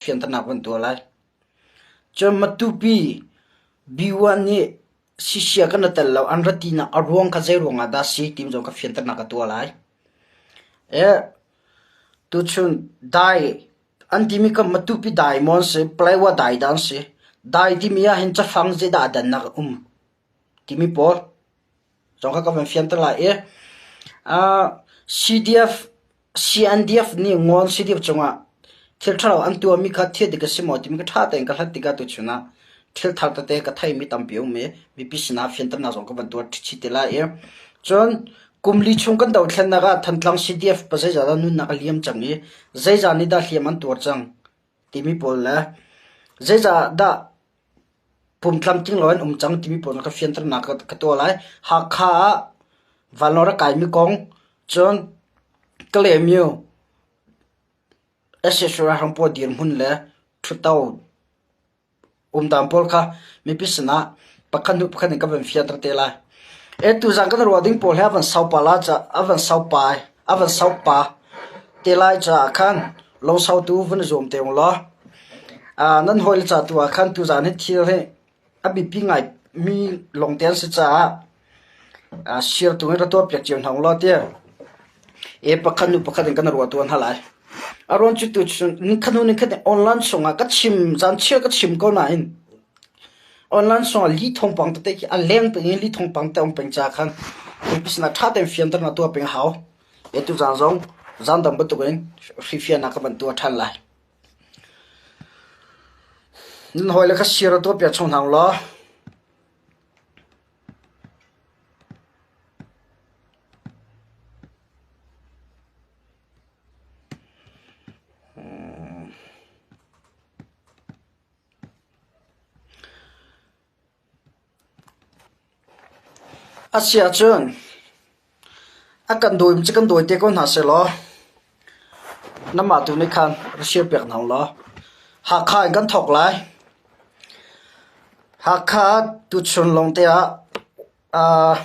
fianternak van tuah lai. Cun Matupi B1 nih sisia kan i tel lo an ra tinak a ruang kha zei ruangah dah si timi zong ka fianternak ka tuah lai. Tuchun dai an timi kha Matupi dai maw an si, Palawa dai dah an si. Dai timi ah hin cafang zeidah a dannak a um timi pawl zong kha ka van fianter lai i CDF CNDF nih ngawn CDF cungah thil ṭhalo an tuahmi kha thil dik a si maw timi kha ṭha tein ka hlat tikah tuchun ah thil thar tete ka theimi tampi a um i mipi sinah fianternak zong ka van tuah chih te lai i cun kum li chung kan dothlennak ah Thantlang CDF pa zeizah dah nunnak a liam cang i zeizah nih dah hliam an tuar cang timi pawl le zeizah dah pumtlamtling lo in um cang timi pawl ka fianternak ka tuah lai. Hakha ah vanlawng rak kaimi kong cun Kalaymyo sac ralhrang pawl dirhmun le ṭhutto umdan pawl kha mipi sinah pakhat hnu pakhat in ka van fianter te lai. E tuzan kan ruah ding pawl hi a van sau pa la ca a van sau pa a van sau pa te lai caah khan lungsau tu van i zuam te ung law nan hawile ca tu ah khan tuzan hi thil hi a biapi ngai mi lawngte an si caah sirtu hi ra tuahpiak cio hna u law tiah e pakhat hnu pakhat in kan ruah tuan hna lai. A ruang cu tu nikhat hnu nikhat in online chungah ka chim zan chiar ka chim ko nain online chungah li thawngpang tete khi a leng peng i li thawngpang te um peng ca khan mipi sinah ṭha tein fianter na tuah peng hau. E tuzan zong zan dang bantukin hrifiahnak ka van tuah ṭhan lai. Nan hawile kha sir a tuahpiak chung hna law. A si ahcun a kan dawi cu kan dawi te ko hna sehlaw nanmah tu nih khan ra share piak hna ulaw Hakha in kan thawk lai. Hakha tuchun lawngte ah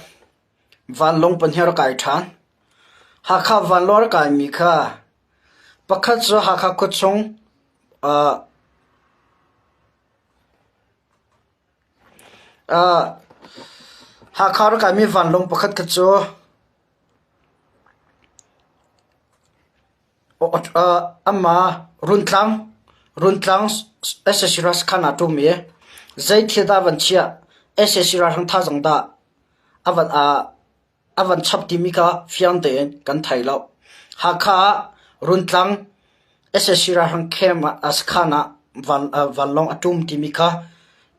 vanlawng pahnih a rak kai ṭhan. Hakha vanlawng a rak kaimi kha pakhat cu Hakha khuachung Hakha rak kaimi vanlawng pakhat kha cu amah Runtlang Runtlang sac ralkhan ah ṭum i zei thil dah van chiah sac ralhrang thazaang dah a van A van chap timi kha fiang tein kan thei lo. Hakha ah Runtlang sac ralhrang camp ah sakhan ah vanlawng a ṭum timi kha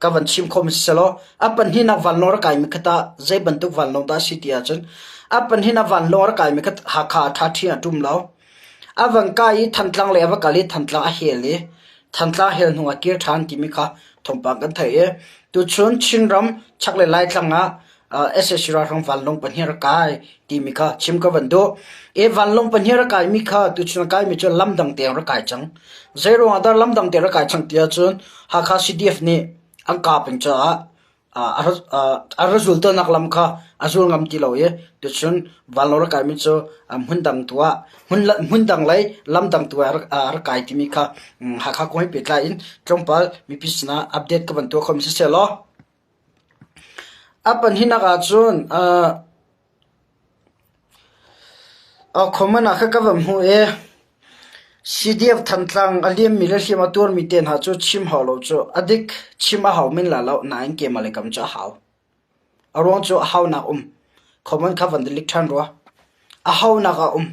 ka van chim khawhmi si selaw a pahnihnak vanlawng rak kaimi kha tah zei bantuk vanlawng dah a si ti ahcun a pahnihnak vanlawng rak kaimi kha Hakha ah ṭhaṭhi a ṭum lo. A van kai i Thantlang lei a va kal i Thantlang a hel i Thantlang hel hnu ah kir ṭhan timi kha thawngpang kan theih i tuchun Chinram chaklei Laitlang ah sac ralhrang vanlawng pahnih rak kai timi kha chim ka van duh. I vanlawng pahnih rak kaimi kha tuchun a kaimi cu lamdang tiang rak kai cang. Zei ruangah dah lamdang tiang rak kai cang ti ahcun Hakha CDF nih an kah peng caah a ra zul tawnnak lam kha a zul ngam ti lo i tuchun vanlawng rak kaimi cu hmundang tu ah hmundang lei lamdang tu ah rak kai timi kha Hakha kong he pehtlai in tlawmpal mipi sinah update ka van tuah khomi siseh law A pahnihnak ahcun common ah kha ka van hmuh i CDF Thantlang a liammi le hliam a tuarmi te hna cu chim hau lo cu a dik chim a hau men lai lo nain keimah le kam cu a hau. A ruang cu a haunak um. Common kha van delete ṭhan rua. A haunak a um.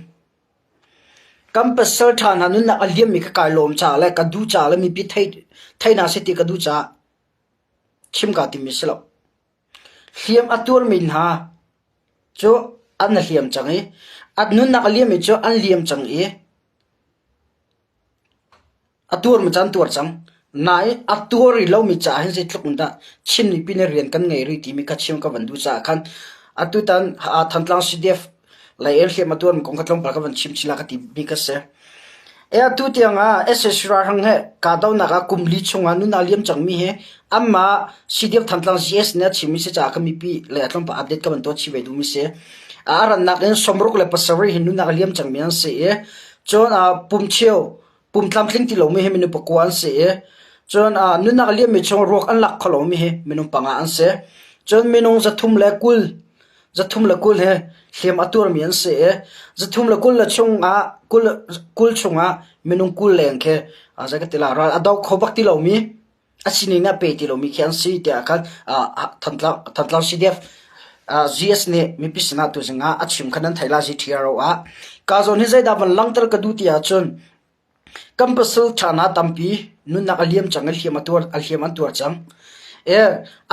Kan pasal ṭha hna nunnak a liammi kha kai lawm caah le ka duh caah le mipi thei hna seh ti ka duh caah Chim kaa timmi si lo. Hliam a tuarmi hna cu an hliam cang i an nunnak a liammi cu an liam cang i a tuarmi cu an tuar cang. Nain a tuar rih lomi caah hin zeitluk in dah Chin mipi nih rian kan ngei rih timi kha chim ka van duh caah khan atutan Thantlang CDF lei in hliam a tuarmi kong kha tlawmpal ka van chim chih lai ka timi ka si. E atu tiang ah sac ralhrang he kahdohnak ah kum li chung ah nun a liam cangmi hi anmah CDF Thantlang GS nih a chimmi si caah ka mipi le tlawmpal update ka van tuah chih ve duhmi si. A rannak in 67 hi nunnak a liam cangmi an si i cun pumcheu. Pum tlamtling ti lomi hi minung pakua an si i cun nunnak a liammi chung ruak an lak kho lomi hi minung panga an si. Cun minung 320 hi hliam a tuarmi an si i 320 le chungah 20 chungah minung 20 leng khi zei ka ti lai ral a do kho bak ti lomi a sining nih a pe ti lomi khi an si tiah khan Thantlang CDF GS nih mipi sinah tuzing ah a chim kha nan theih lai GTRO ah. Ka zawn hi zeidah van langhter ka duh ti ahcun kan pasal ṭha hna tampi nunnak a liam cang i hliam a tuar a hliam an tuar cang. E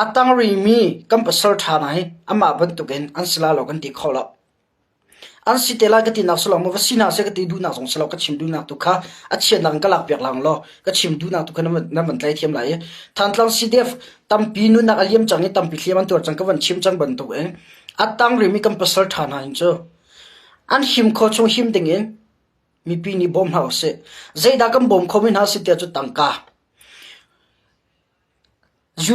a tang rimi kan pasal ṭha hna hi amah bantukin an si la lo kan ti kho lo. An si te lai ka tinak si lo maw va si hna seh ka ti duhnak zong si lo ka chim duhnak tu kha a chiatnak in ka lakpiak lang law ka chim duhnak tu kha nan van tlai thiam lai i Thantlang CDF tampi nunnak a liam cang i tampi hliam an tuar cang ka van chim cang bantuk in a tang rimi kan pasal ṭha hna hin cu an him kho chung him ding in mipi nih bawm hna usih. Zeidah kan bawm khomi hna si tiah cu tangka.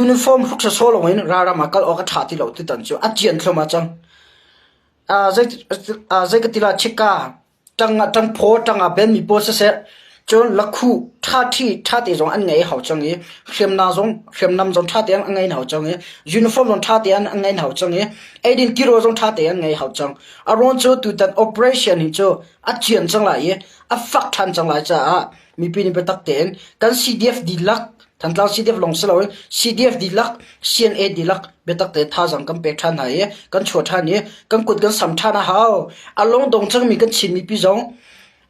Uniform hruk sawsawh lawngin ralram ah kal awk a ṭha ti lo tutan cu a cian thluahmah cang. Zei ka ti lai chika ṭangphaw ṭang ah benmi pawl siseh cun lakhuh ṭhaṭhi ṭhate zong an ngei hau cang i hriamnam zong hriamnam zong ṭha tein an ngei hau cang i uniform zong ṭha tein an ngei hau cang i eidin tirawl zong ṭha tein an ngei hau cang. A ruang cu tutan operation hi cu a cian cang lai i a fak ṭhan cang lai caah mipi nih biatak tein kan CDF dihlak Thantlang CDF lawng si loin CDF dihlak, CNA dihlak biatak tein thazaang kan pek ṭhan hna i kan chuah ṭhan i kan kut kan sam ṭhan a hau. A lungdong cangmi kan Chin mipi zong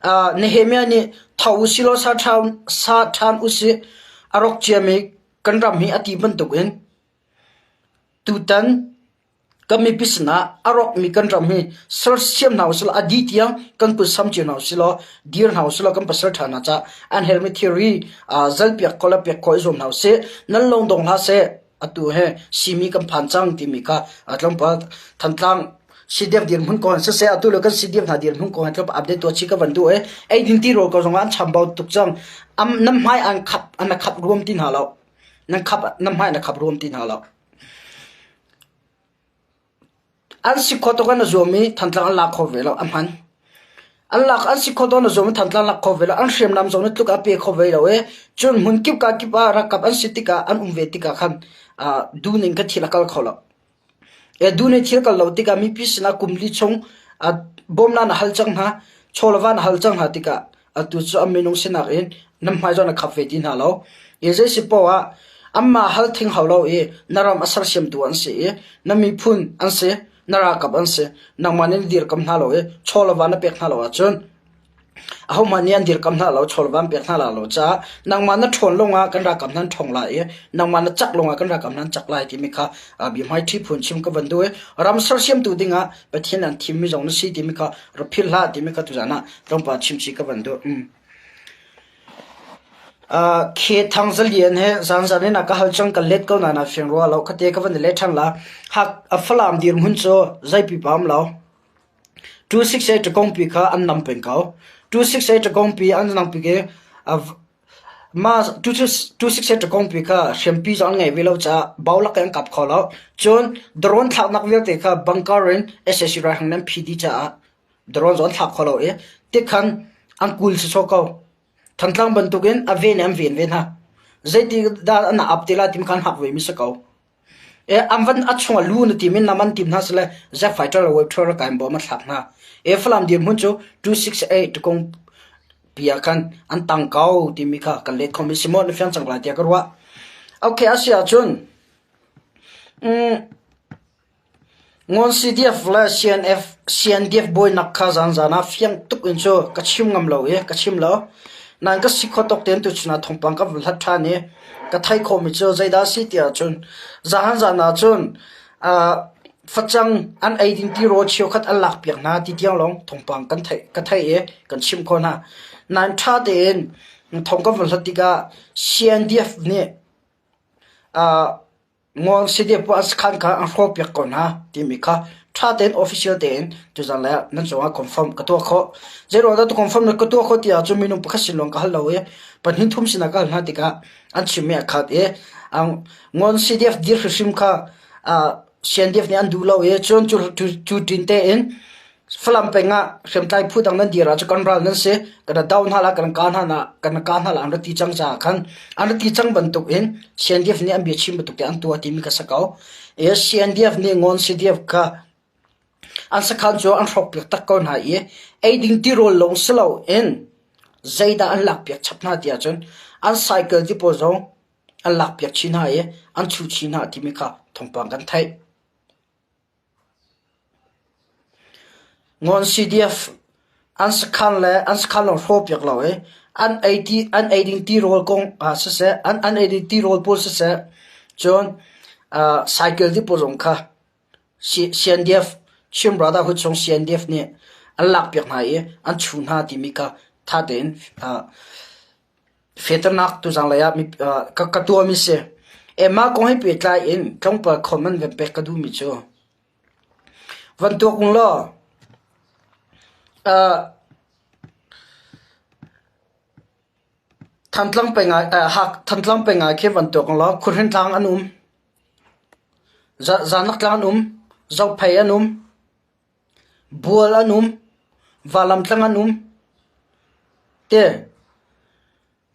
uh, Nehemiah nih tho usih law sa ṭhan, sa ṭhan usih a rawk ciami kan ram hi a ti bantukin tutan Kan mipi sinah a rawkmi kan ram hi sersiam hna usih law a dih tiang kan kut sam cio hna usih law dir hna usih law kan pasal ṭha hna caah an herhmi thilri zalpiak khawh le pek khawh i zuam hna usih. Nan lung dong hlah seh. Atu he simi kan phan cang timi kha tlawmpal Thantlang CDF dirhmun ko siseh atu le kan CDF hna dirhmun ko tlawmpal update tuah chih ka van duh i eidin ti rawl ko zong ah an chambau tuk cang. Am nan hmai an khap an khap ruam ti hna lo. Nan khap nan hmai na khap ruam ti hna lo. An si kho tuk an i zuam i Thantlang an lak kho ve lo, a hman. An lak an si kho tuk an i zuam i Thantlang lak kho ve lo. An hriamnam zong nih tluk a pe kho ve lo i cun hmun kip ka kip ah ralkap an si tikah an um ve tikah khan duhning kha thil a kal kho lo. Duhning thil kal lo tikah mipi sinah kum li chung bawmnak na hal cang hna, chawleva na hal cang hna tikah atu cu an minung sinak in nan hmai zawn a khap ve ti hna lo. I zei si poah ah anmah hal thing hau lo i na ram a sersiamtu an si i na miphun an si, na ralkap an si, nangmah nih na dirkamh hna lo i chaw le va na pek hna lo ahcun ahohmanh nih an dirkamh hna lo, chaw le va an pek hna la lo caah nangmah na ṭhawn lawngah kan ralkap hna an ṭhawng lai i nangmah na cak lawngah kan ralkap hna an cak lai timi kha biahmaiṭhi phun chim ka van duh i ram sersiamtu dingah Pathian an thimmi zong na si timi kha rak philh hlah timi kha tuzaan ah tlawmpal chimchih ka van duh. Khe Thang Zalian he zanzan in a ka hal cang ka let ko na na fiang rua lo khate ka van let ṭhan la hak a Falam dirhmun cu zeipi pam lo 268 kongpi kha an nam peng ko 268 kongpi an nam pi ke ma 268 kongpi kha hriampi zong an ngei ve lo caah baulak an kap kho lo cun drone thlaknak vialte kha bunker in SAC ralhrang nan phi dih caah Drone zong an thlak kho lo i tikhan an kul sawsawh ko. Thantlang bantukin a ven in an ven ve hna. Zeiti dah an ap te lai timi kha an hngak vemi si ko. E, an van a chung a lu na tim in nam an tim hna sile jet fighter le web thrower kai bom a thlak hna. E Falam dirhmun cu 268 kong pi ah khan an tang ko timi kha kan let khomi si maw na fiang cang lai tiah ka ruah. Okay, a si ahcun mm, Ngawn CDF le CNDF bawinak kha zanzan ah fiang tuk in cu ka chim ngam lo i ka chim lo. Nain ka si khawh tawk tein tuchun ah thawngpang ka vun hlat ṭhan i ka theih khawhmi cu zeidah a si ti ahcun zahan zan ah cun facang an ei ding tirawl cheukhat an lakpiak hna ti tiang lawng thawngpang kan theih ka theih i kan chimh khawh hna. Nain ṭha tein thawng kan vun hlat tikah CNDF nih Ngawn CDF sakhan kha an hrawhpiak ko hna timi kha ṭha tein official tein tuzan lei ah nan cungah confirm ka tuah khawh. Zeiruang dah confirm na ka tuah khawh ti ahcun minung pakhat sin lawng ka hal lo i pahnih thum sinah ka hal hna tikah an chimmi a khat i Ngawn CDF dir hrimhrim kha CNDF nih an duh lo i cun cu ṭin tein. Falam peng ah hriamtlai phu dang nan dir ahcun kan ral nan si, kan ra doh hna lai, kan kah hna lai, kan kah hna lai an ra ti cang caah khan an ra ti cang bantuk in CNDF nih an biachim bantuk te an tuah timi kha si ko. CNDF nih Ngawn CDF kha an sakhan cu an hrawkpiak tak ko hna i eiding tirawl lawng si loin zeidah an lakpiak chap hna ti ahcun an cycle ti pawl zong an lakpiak chih hna i an chuh chih hna timi kha thawngpang kan theih. Ngawn CDF an sakhan le an sakhan lawng hrawhpiak lo i an ei ti an ei ding tirawl kong ah siseh an an ei ding tirawl pawl siseh cun uh cycle ti pawl zong kha CNDF Chin Brotherhood chung CNDF nih an lakpiak hna i an chuh hna timi kha tha tein uh fehternak tuzanglei ah ka ka tuahmi si. Mah kong he pehtlai in tlawmpal comment van pek ka duhmi cu van tuak ung law uh, Thantlang peng ah uh, Hak Thantlang peng ah khi van tuak ung law Khuhrin tlang an um. Zanak tlang an um. Zophei an um. Bual an um. Valam tlang an um. Te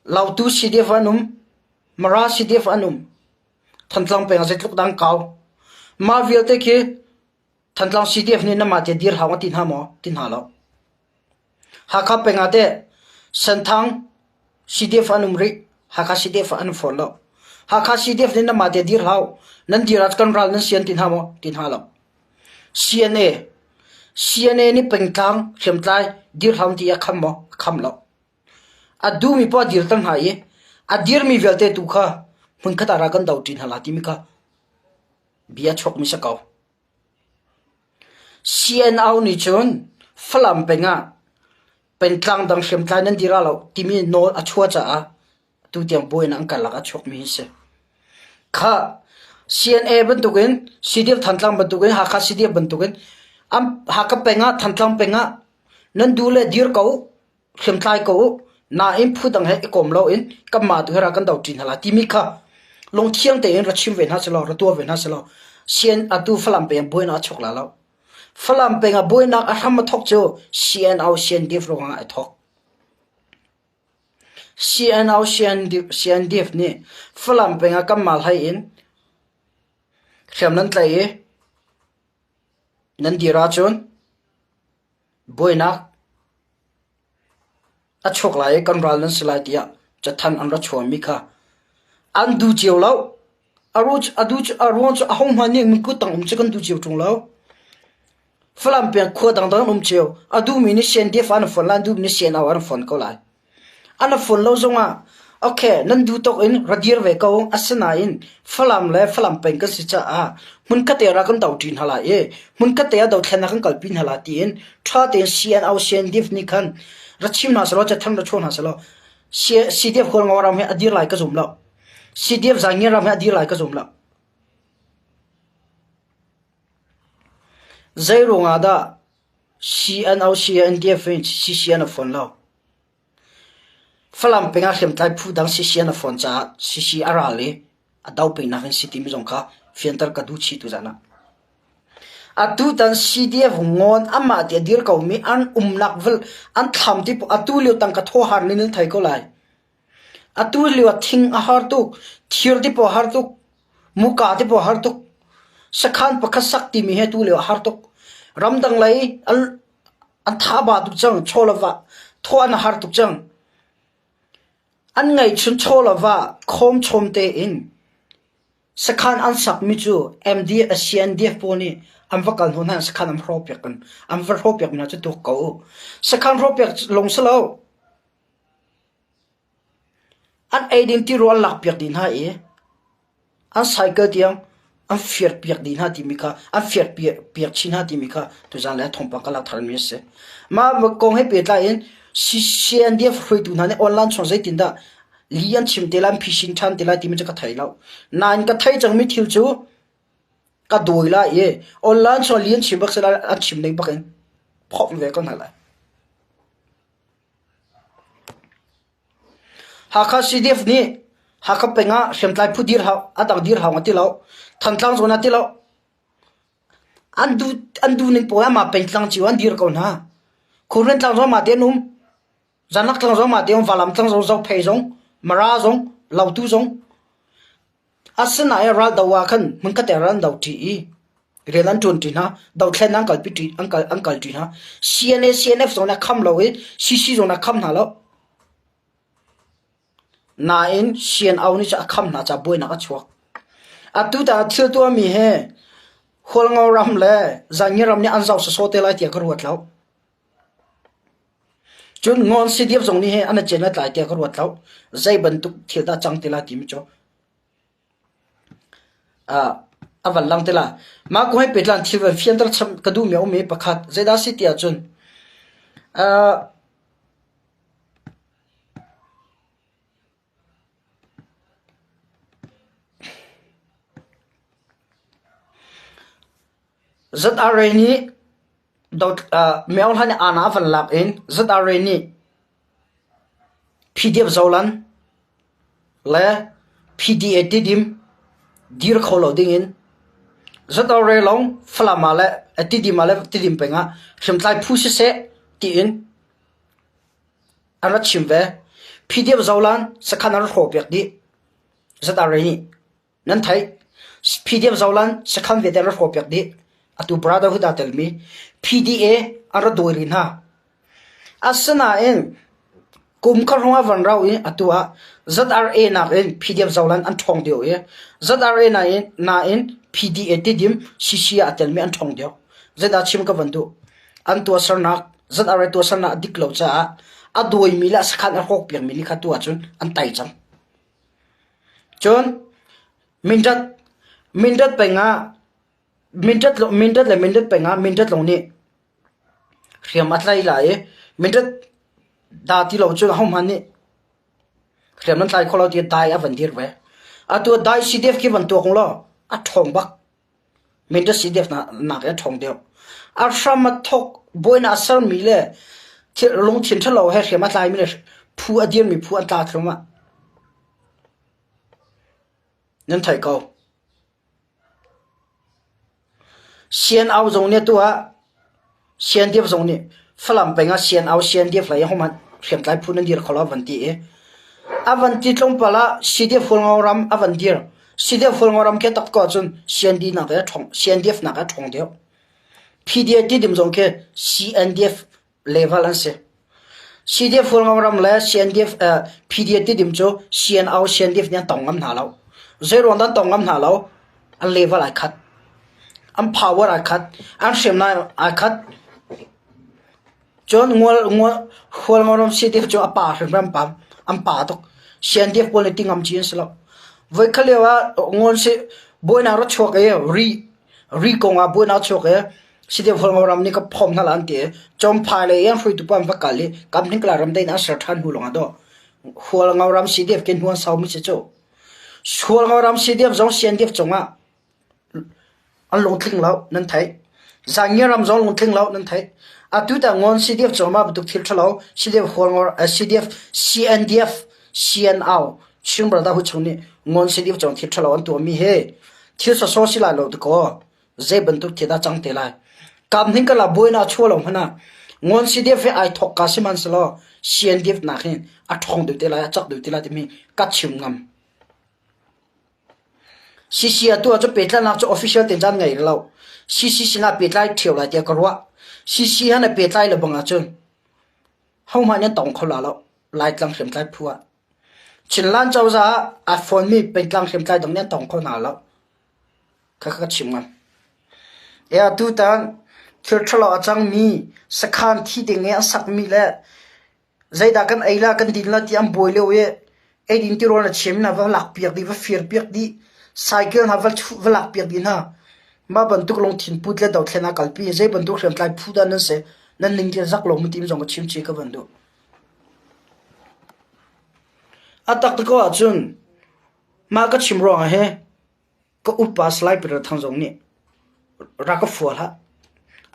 Lautu CDF an um. Mara CDF an um. Thantlang peng ah zeitluk dah an kau. Mah vialte khi Thantlang CDF nih namah te dir hau a ti hna maw? Ti hna lo. Hakha peng ah teh Senthang CDF an um rih. Hakha CDF an um fawn lo. Hakha CDF nih namah te dir hau. Nan dir ah kan ral nan si an ti hna maw? Ti hna lo. CNA CNA nih pengtlang hriamtlai dir hau ti a kham maw? A kham lo. A duhmi poah a dirter hna i a dirmi vialte tu kha hmunkhat ah ra kan do ṭi hna la timi kha bia chuakmi si ko. CNO nih cun Falam peng ah pengtlang dang hriamtlai nan dir ah lo timi nawl a chuah caah tutiang buainak an karlak ah chuakmi hi si. Kha CNA bantukin CDF Thantlang bantukin Hakha CDF bantukin am Hakha peng ah Thantlang peng ah nan duh le dir ko hriamtlai ko u nain phu dang he i kom loin kanmah tu he ra kan do ṭi hna lai timi kha lungthiang tein ra chim ve hna selaw ra tuah ve hna selaw CN atu Falam peng buainak a chuak la lo. Falam peng ah buainak a hram a thok cu CNO CNDF ruangah ai thok. CNO CNDF nih Falam peng ah kanmah hlei in hriam nan tlaih i nan dir ahcun buainak a chuak lai i kan ral nan si lai tiah cathanh an ra chuahmi kha an duh cio lo. A ruang cu ahohmanh nih mi kuttang um cu kan duh cio ṭung lo. Falam peng khua dangdang an um cio. A duhmi nih CNDF an fon lai, an duhmi nih CNO an fon ko lai. An fon lo zongah okay nan duh tawk in ra dir ve ko. Asinain Falam le Falam peng kan si caah hmunkhat te ra kan do ṭi hna lai i hmunkhat te ah dothlennak kan kalpi hna lai tiin ṭha tein CNO CNDF nih khan ra chim hna sehlaw cathanh ra chuah hna sehlaw CDF Hualngo ram hi a dir lai ka zum lo. CDF Zaangian ram hi a dir lai ka zum lo. Zeiruang ah dah CNO CNDF in CCN a fon lo? Falam peng ah hriamtlai phu dang CCN a fon caah CC a ral i a do pengnak in si timi zong kha fianter ka duh chih tuzan ah. Atutan CDF ngawn amah ti a dir komi an umnak an thlam ti atu lio tangka thaw har nin nan thei ko lai. Atu lio ah thing a har tuk, thir ti pawl a har tuk, muka ti pawl a har tuk. Sakhan pakhat sak timi hi atu lio ah a har tuk. Ramdang lei an an thaba tuk cang, chaw le va thaw an har tuk cang. An ngeihchun chaw le va khawm chom tein sakhan an sakmi cu MD CNDF pawl nih an va kal hnu hna sakhan an hrawhpiak an va hrawhpiak mi hna cu tuk ko u. Sakhan hrawhpiak lawng si lo. An eiding tirawl an lakpiak dih hna i an cycle tiang an firpiak dih hna timi kha an firpiak chih hna timi kha tuzaan le thawngpang ka lak tharmi a si. Mah kong he pehtlai in CNDF hruaitu hna nih online chung zeitindah li an chim te lai, an phisin ṭhan te lai timi cu ka thei lo. Nain ka theih cangmi thil cu ka dawi lai i online chung li an chim bak si lai, an chim ning bak in phomh ve ko hna lai. Hakha CDF nih Hakha peng ah hriamtlai phu dir hau, a dang dir hau a ti lo. Thantlang zawn ah ti lo. An duh an duh ning paoh amah pengtlang cio an dir ko hna. Khuhhrin tlang zong mah te an um. Zanlak tlang zong mah te um, Valam tlang zong, Zophei zong, Mara zong, Lautu zong. Asinain raldo ah khan hmunkhat ah an do ṭi i rian an ṭuan ṭi hna, dothlen an kalpi ṭi an kal an kal ṭi hna. CNA CNF zong nih a kham lo i CC zong nih a kham hna lo. Nain CNO nih cun a kham hna caah buainak a chuak. Atu tah thil tuahmi hi Hualngo ram le Zaingir ram nih an zoh sawsawh te lai tiah ka ruat lo. Cun Ngawn CDF zong nih hin an cen a tlai tiah ka ruat lo. Zei bantuk thil dah cang ti lai timi cu a van lang te la. Mah kong he pehtlai thil van fianter chap ka duhmi a um i pakhat zeidah a si ti ahcun ZRA nih Myohla nih aana a van lak in ZRA nih PDF Zolan le PDA Tidim dir kho lo dingin ZRA lawng Falam ah le Tidim ah le Tidim peng ah hriamtlai phu siseh tiin an rak chim ve. PDF Zolan sakhan an rak hrawhpiak dih. ZRA nih nan theih. PDF Zolan sakhan vialte an rak hrawhpiak dih. Atu Brotherhood aa telmi PDA an rak dawi rih hna. Asinain kum kha hrawng ah van rau i atu ah ZRA nakin PDF Zolan an ṭhawng deuh i ZRA nain PDA Tidim CC ah aa telmi an ṭhawng deuh. Zeidah chim ka van duh? An tuahsernak ZRA tuahsernak a dik lo caah a dawimi le a sakhan a hrawkpiakmi nih kha tu ahcun an tai cang. Cun Mindat Mindat peng ah Mindat Mindat le Mindat peng ah Mindat lawng nih hriam a tlai lai i Mindat dah ti lo cun ahohmanh nih hriam nan tlai kho lo ti dai a van dir ve. Atu dai CDF khi van tuak law a ṭhawng bak. Mindat CDF nak in a ṭhawng deuh. A hram a thawk buainak a sermi le thil lungthin ṭhalo he hriam a tlaimi le phu a dirmi phu an tla thluahmah. Nan theih ko. CNO zong nih atu ah CNDF zong nih Falam peng ah CNO CNDF lei ahohmanh hriamtlai phu nan dir kho lo van ti i a van ti tlawmpal ah CDF Hualngo ram a van dir. CDF Hualngo ram khi tak ko ahcun CND nak a ṭhawng CNDF nak a ṭhawng deuh. PDA Tidim zong khi CNDF level an si. CDF Hualngo ram le CNDF PDA Tidim cu CNO CNDF nih an tong ngam hna lo. Zeiruang dah an tong ngam hna lo? An level ai khat. An power ai khat. An hriamnam ai khat. Cun Hualngo ram CDF cu a pa hrimhrim an pam. An pa tuk. CNDF pawl nih ti ngam ci an si lo. Voikhat lio ah ngawn si buainak ra chuak i ri ri kong ah buainak chuak i CDF Hualngo ram nih ka phawm hna la an ti i Cawmphai lei i an hruaitu pa an va kal i Kamhning ram daihnak an ser ṭhan hnu lawng ah dawh Hualngo ram CDF ke hnu an saumi si cu. Hualngo ram CDF zong CNDF cungah An lungtling lo, nan theih. Zaangia ram zong lungtling lo, nan theih. Atu tah Ngawn CDF cu mah bantuk thil ṭhalo CDF Hualngor, CDF, CNDF, CNO, Chin Brotherhood chung nih Ngawn CDF cong thil ṭhalo an tuahmi hi thil sawsawh si lai lo dakaw zei bantuk thil dah cang te lai. Kam hning kala buainak a chuah lo hmanh ah Ngawn CDF hi ai thawk ka sihmanhsehlaw CNDF nak hin a ṭhawng deuh te lai, a cak deuh te lai timi ka chim ngam. CC atu ahcun pehtlaihnak cu official tein caan ngei lo. CC sinah pehtlai ṭheo lai tiah ka ruah. CC he na pehtlai lo bang ahcun hohmanh nih an tong kho la lo. Laitlang hriamtlai phu ah. Chinland cozah ah aa fawnmi pengtlang hriamtlai dang nih an tong kho hna lo. Khakha ka chim ngam. E atutan thil ṭhalo a cangmi sakhan thi ding i a sakmi le Zeidah kan ei la kan din la ti an buai lio i eidin tirawl na chiam hna va lakpiak dih va firpiak dih cycle hna va chuh va lakpiak dih hna. Mah bantuk lungthin put le dothlen ah kalpi zei bantuk hriamtlai phu dah nan si nan ning ti zak lo mu ti zong ka chim chih ka van duh. A tak ko ahcun mah ka chim ruangah hi ka upa Salai Peter Thang zong nih rak ka fual hlah.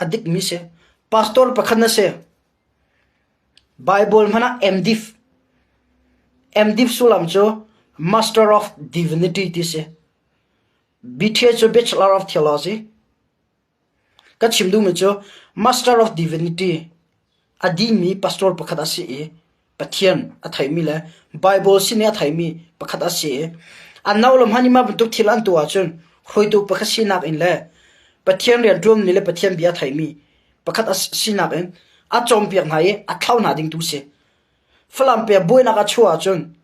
A dikmi si. Pastor pakhat na si. Baibal hmanh ah MDiv MDiv sullam cu Master of Divinity ti si. BTH cu Bachelor of Theology. Ka chim duhmi cu Master of Divinity a dihmi pastor pakhat a si i Pathian a theimi le Bible sin i a theimi pakhat a si i an no le hmanh i mah bantuk thil an tuah ahcun hruaitu pakhat sinak in le Pathian rianṭuanmi le Pathian bia a theimi pakhat a sinak in a cawnpiak hna i a thlau hna ding tu si. Falam pek buainak a chuah ahcun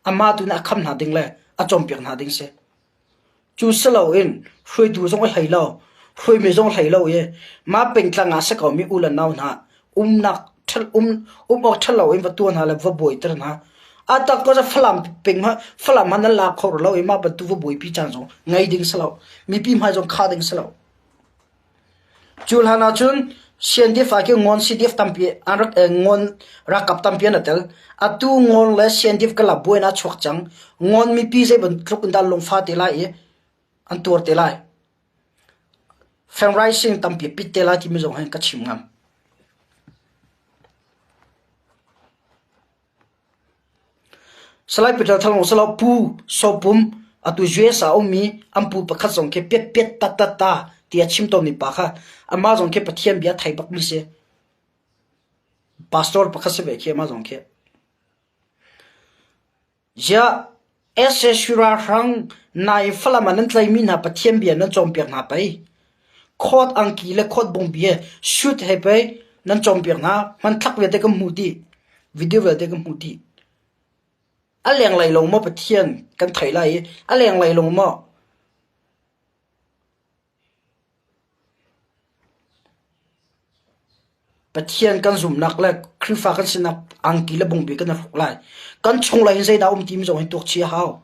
amah tu nih a kham hna ding le a cawnpiak hna ding si. Cu si loin hruaitu zong a hlei lo, hruaimi zong a hlei lo i mah pengtlang ah a si komi u le nau hna umnak um um awk ṭha loin va tuah hna le va buaiter hna. A tak ko Falam peng Falam hmanh nan lak kho lo i mah bantuk va buaipi caan zong ngei ding si lo. Mipi hmai zong khah ding si lo. Cu hlan ahcun CNDF ah khin ngawn CDF tampi an rak ngawn ralkap tampi an i tel. Atu ngawn le CNDF karlak buainak a chuak cang. Ngawn mipi zei bantuk in dah lungfah te lai i an tuar te lai. Fengrai tampi a pit te lai timi zong hin ka chim ngam. Salai Peter Thang silo Pu Saw Pum atu US ah a ummi an pu pakhat zong khi piat piat tat tat ta ti a chim tawnmi pa kha amah zong khi Pathian bia thei bakmi si. Pastor pakhat si ve khi amah zong khi. Ziah sac ralhrang nai Falam ah nan tlaimi hna Pathian bia nan cawnpiak hna pei. Khawt angki le khawt bungbi he shoot he pei nan cawnpiak hna hmanthlak vialte kan hmuh dih. Video vialte kan hmuh dih. A lenglei lawng maw Pathian kan theih lai i a lenglei lawng maw Pathian kan zumhnak le Khrihfa kan sinak angki le bungbi kan i hruk lai. Kan chunglei in zeidah um timi zong hi tuak chih a hau.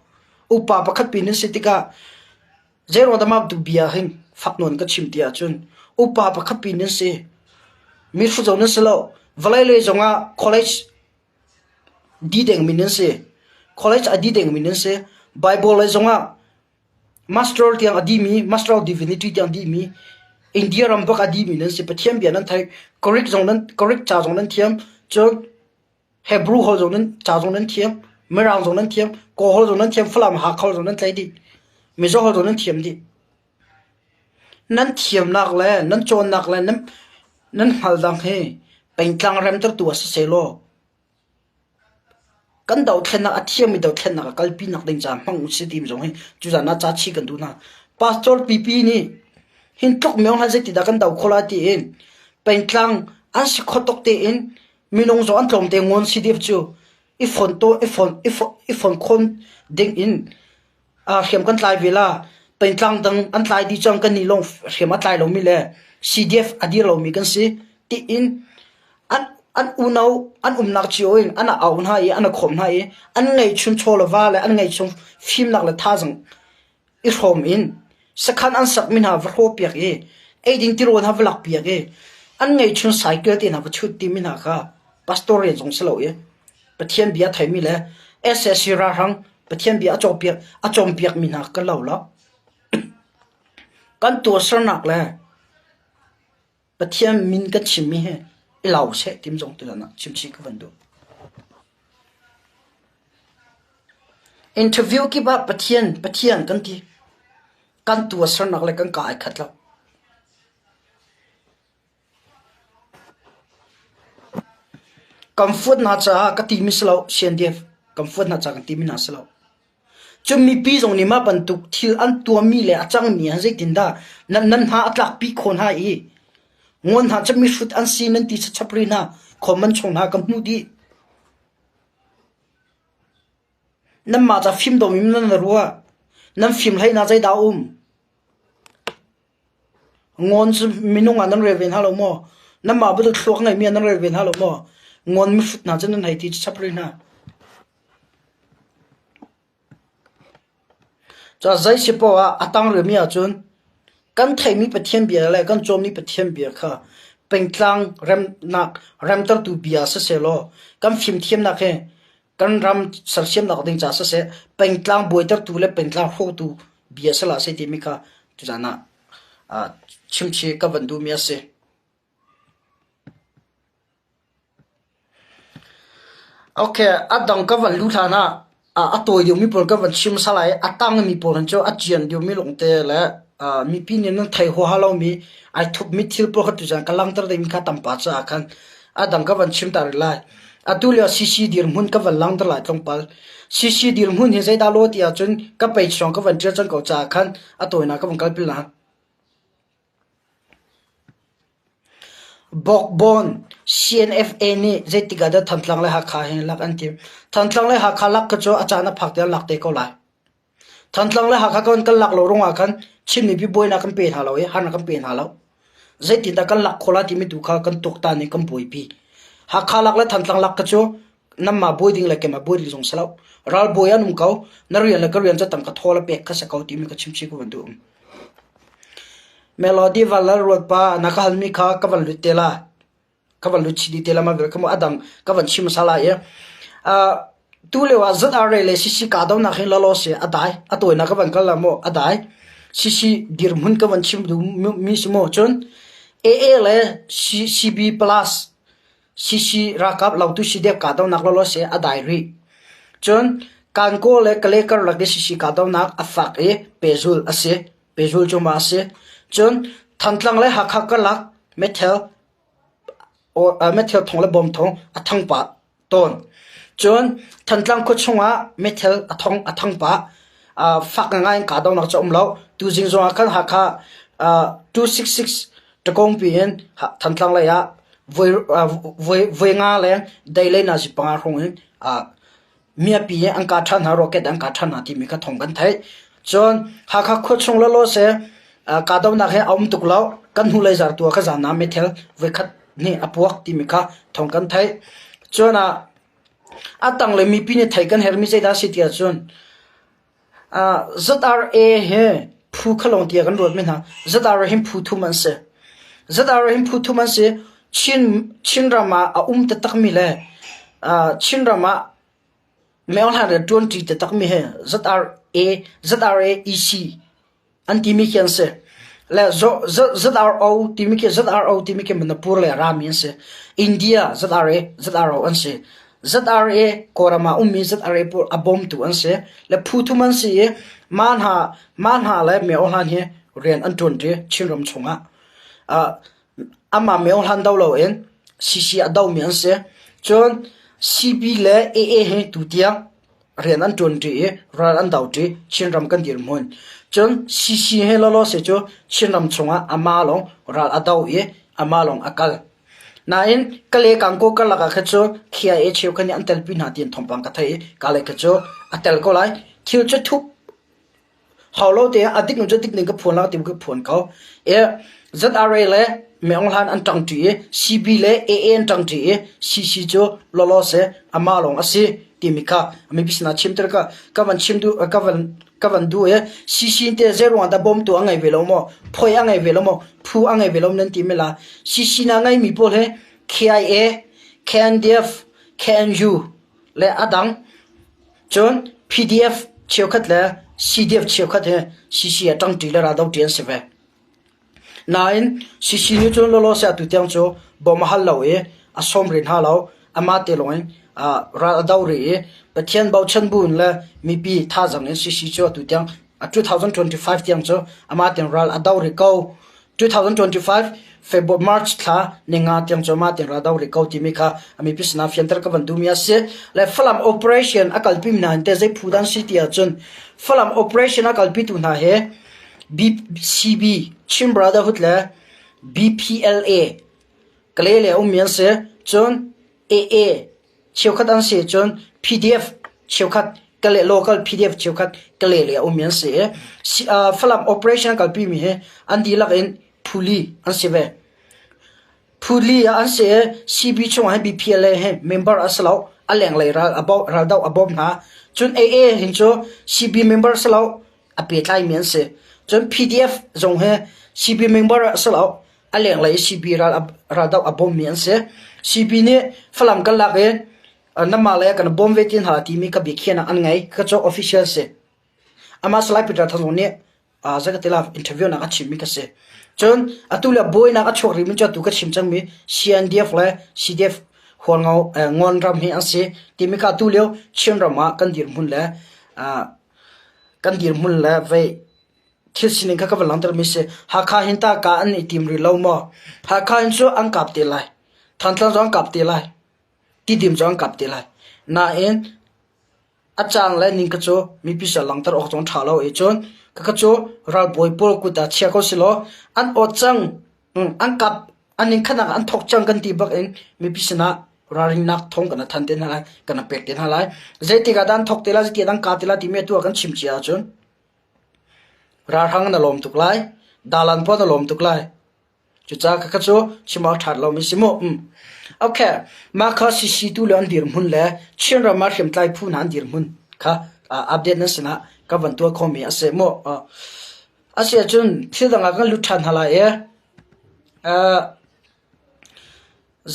Upa pakhat pi nan si tikah zeiruang dah mah bantuk bia hin fak nawn ka chim ti ahcun upa pakhat pi nan si. Mi hrut zong nan si lo. Vawlei lei zongah college di dengmi nan si. College a di dengmi nan si. Bible lei zongah Master tiang a dihmi, Master of Divinity tiang dihmi, India ram bak a dihmi nan si. Pathian bia nan theih. Greek zong nan Greek ca zong nan thiam. Cun Hebrew holh zong nan ca zong nan thiam. Mirang zong nan thiam. Kawl holh zong nan thiam. Falam Hakha holh zong nan tlai dih. Mizo holh zong nan thiam dih. Nan thiamnak le nan cawnnak le nan nan hngal dang hi pengtlang remtertu ah siseh law Kan dothlennak a thiammi dothlennak a kalpi nakding caah hmang usih timi zong hi tuzaan ah ca chih kan duh hna. Pastor pipi nih hin tluk meo hna zeitidah kan do khawh lai tiin pengtlang an si kho tuk tein minung zong an tlawm te ngawn CDF cu i fon to i fon i fon i fon khon ding in hriam kan tlai ve la. Pengtlang dang an tlai dih cang kannih lawng hriam a tlai lomi le CDF a dir lomi kan si tiin an an unau an umnak cio in an au hna i an khawm hna i an ngeihchun chaw le va le an ngeihchun fimnak le thazang i hrawm in sakhan an sakmi hna va hrawh piak i eiding tirawl hna va lak piak i an ngeihchun cycle te hna va chut timi hna kha pastor rian zong si lo i Pathian bia theimi le sac ralhrang Pathian bia a cawpiak a cawnpiakmi hna kan lo lo. Kan tuahsernak le Pathian min kan chimmi hi i lau seh tim zong ti ah chimchih ka van duh. Interview kip ah Pathian Pathian kan ti. Kan tuahsernak le kan ka ai khat lo. Kan fuat hna caah ka timi si lo, CNDF kan fuat hna caah kan timi hna si lo. Cun mipi zong nih mah bantuk thil an tuahmi le a cangmi ah zeitindah nan, nan hna a tlakpi khawh hna i ngawn hna cu mihrut an si nan ti chapchap rih hna, khawm an chung hna ka hmuh dih. Nanmah ca fim dawm in nan ruah. Nan fim hlei hna zeidah a um? Ngawn cu minung ah nan rel ve hna lo maw? Nanmah bantuk thluak ngeimi ah nan rel ve hna lo maw? Ngawn mihrut hna cu nan hei ti chap rih hna. Cun zei si poah ah a tang rihmi ahcun kan theihmi Pathian bia le kan cawmmi Pathian bia kha pengtlang remnak remtertu bia sisehlaw kan fimthiamnak hi kan ram sersiamnak ding caah siseh pengtlang buaitertu le pengtlang hrawhtu bia si hlah seh timi kha tuzaan ah chimchih ka van duhmi a si. Okay, a dang ka van luh hlan ah a tawi deuhmi pawl ka van chim hmasa lai i a tangmi pawl hin cu a cian deuhmi lawngte le. Mipi nih nan thei huaha lomi ai thupmi thil pawl kha tuzaan ka langhter dingmi kha tam pah caah khan a dang ka van chim ta rih lai. Atu lio CC dirhmun ka van langhter lai tlawmpal. CC dirhmun hi zeidah law ti ahcun ka page zong ka van ṭial cang ko caah khan a tawinak ka van kalpi lai. Bawkbawn CNFA nih zeitik ah dah Thantlang le Hakha hi lak an timh? Thantlang le Hakha lak kha cu a caan a phak tiang lak te ko lai. Thantlang le Hakha kan kan lak lo ruangah khan Chin mipi buainak kan pe hna lo i harnak kan pe hna lo. Zeitindah kan lak khawh lai timi tu kha kan tuaktan i kan buaipi. Hakha lak le Thantlang lak kha cu nanmah buai ding le keimah buai ding zong si lo. Ralbawi an um ko, na rian le ka rian cu tangka thawl a pek kha si ko timi ka chimchih ka van duh. Melody van lal ruat pa na ka halmi kha ka van lut te la. Ka van lut chih dih te la ma vel ka mu a dang ka van chim hmasa lai i. Tu lio ah ZRA le CC kahdohnak hi lawlaw si a dai. A tawinak ka van kal la maw a dai. CC dirhmun ka van chim duh mi si maw cun AA le CB plus CC ralkap lautu CDF kahdohnak lawlaw si a dai rih. Cun Kankaw le Kalay karlak i CC kahdohnak a fak i pehzulh a si. Pehzulh cuahmah a si. Cun Thantlang le Hakha karlak meithal meithal thong le bom thong a thang pah tawn. Cun Thantlang khua chungah meithal a thong a thang pah. Fak ngai in kahdohnak cu a um lo. Tuzing zongah khan Hakha 266 Takongpi in Thantlang lei ah voi nga leng dei le nazi panga hrawng in miapi in an kah ṭhan hna, rocket an kah ṭhan hna timi kha thawng kan theih. Cun Hakha khua chung lawlaw seh kahdohnak hi a um tuk lo. Kan hnulei zar tu ah kha zan ah meithal voikhat nih a puak timi kha thawng kan theih. Cun a tanglei mipi nih theih kan herhmi zeidah a si ti ahcun ZRA hi phu kha lawng tiah kan ruat men hna. ZRA hi phu thum an si. ZRA hi phu thum an si. Chinram ah a um taktakmi le Chinram ah myohlan rian ṭuanṭi taktakmi hi ZRA, ZRA EC an timi khi an si. Le ZRO timi khi ZRO timi khi Manipur le rami an si. India ZRA ZRO an si. ZRA Kawlram ah ummi ZRA pawl a bawmtu an si. Le phu thum an si i mah hna mah hna le Myo Hlan hi rian an ṭuanṭi Chinram chungah. Amah Myo Hlan do loin CC a domi an si. Cun CB le AA hi tutiang rian an ṭuanṭi i ral an doṭi Chinram kan dirhmun. Cun CC he lawlaw se cu Chinram chungah amah lawng ral a do i amah lawng a kal. Nain Kale Kangkaw karlak ah khan cu KIA cheukhat nih an telpi hna tiin thawngpang ka theih i Kale kha cu a tel ko lai. Thil cu thup Hau lo te a dik cu dik ning ka phuan la ti ka phuan ko. E ZRA le Meong Hlan an ṭangṭi i CB le AA an ṭangṭi i CC cu lawlaw se amah lawng a si timi kha mipi sinah chimter ka ka van chim duh ka van ka van duh i CC te zeiruang dah bawmtu a ngei ve lo maw phoi a ngei ve lo maw phu a ngei ve lo nan ti me la CC na ngeimi pawl hi KIA KNDF KNU le a dang Cun PDF cheukhat le CDF cheukhat hi CC ah ṭangṭi le raldoṭi an si ve. Nain CC nih cun lawlaw seh atu tiang cu bawm a hal lo i a sawm rih hna lo. Amah te lawng in ral a do rih i Pathian bochan bu in le mipi thazaang in CC cu atu tiang 2025 tiang cu amah tein ral a do rih ko. 2025 February March thla ninga tiang cu mah tiang ra do rih ko timi kha a mipi sinah fianter ka van duhmi a si. Le Falam operation a kalpi mi hna in teh zei phu dan si ti ahcun Falam operation a kalpitu hna hi BCB Chin Brotherhood le BPLA Kalay le ummi an si. Cun AA cheukhat an si cun PDF cheukhat kale local PDF cheukhat kale le a ummi an si i Falam operation kalpi mi hi an dihlak in phuli an si ve. Phuli ah an si i CB chung ah BPLA hi member a si lo a lenglei ral ral do a bawm hna. Cun AA hin cu CB member si lo a pehtlaimi an si. Cun PDF zong hi CB member a si lo a lenglei i CB raldoh a bawmmi an si. CB nih Falam kan lak i nanmah le kan bawm ve ti hna timi ka biakhiahnak an ngei. Ka cu official si. Amah Salai Peter Thang zong nih zakatila interview nak a chimmi ka si. Cun atu le buainak a chuak rihmi cu atu ka chim cangmi CNDF le CDF Hualngo Ngawn ram hi an si timi kha atu lio Chin ram ah kan dirhmun le kan dirhmun le vei. Thil sining kha ka van langhter mi si. Hakha hin tah kah an i tim rih lo maw? Hakha hin cu an kap te lai. Thantlang zong an kap te lai. Tidim zong an kap te lai. Nain a caan le ning kha cu mipi sin langhter awk zong ṭha lo i cun khakha cu ralbawi pawl kut ah chia ko selaw an awt cang an kap an ning khanak an thawk cang kan ti bak in mipi sinah ralrinnak thawng kan than te hna lai kan pek te hna lai. Zeitik ah dah an thawk te lai zeitik ah dah an kah te lai timi atu ah kan chim cia ahcun ralhrang na lawm tuk lai dalan pawl na lawm tuk lai. Cucaah khakha cu chim awk a ṭhat lomi si mu. Okay, mah kha CC tu le an dirhmun le Chinram ah hriamtlai phu hna an dirhmun kha update nan sinah ka van tuah khawhmi a si mu. A si ahcun thil dang ah kan lut ṭhan hna lai i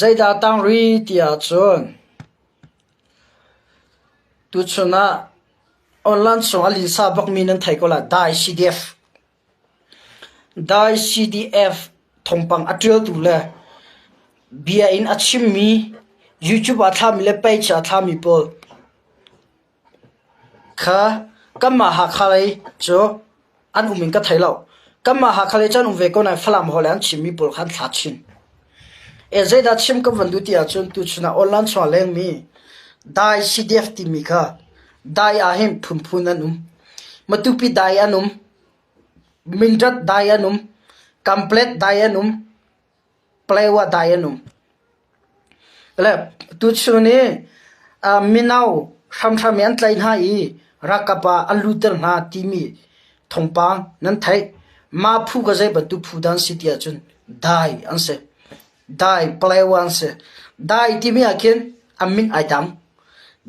zeidah tang rih ti ahcun tuchun ah online chung a linsa bakmi nan thei ko lai Dai CDF. Dai CDF thawngpang a ṭialtu le bia in a chimmi YouTube ah thlami le page ah thlami pawl kha kanmah Hakha lei cu an um in ka thei lo. Kanmah Hakha lei cu an um ve ko nain Falam holh in an chimmi pawl kha an thla chin. Zeidah chim ka van duh ti ahcun tuchun ah online chung ah lengmi Dai CDF timi kha dai ah hin phunphun an um. Matupi dai an um. Mindat dai an um, Kamplet dai an um, Palewa dai an um. Le tuchun i mino hramhram i an tlaih hna i ralkap ah an lutter hna timi thawngpang nan theih. Mah phu kha zei bantuk phu dah an si ti ahcun dai an si. Dai Palewa an si. Dai timi ah khin an min ai dang.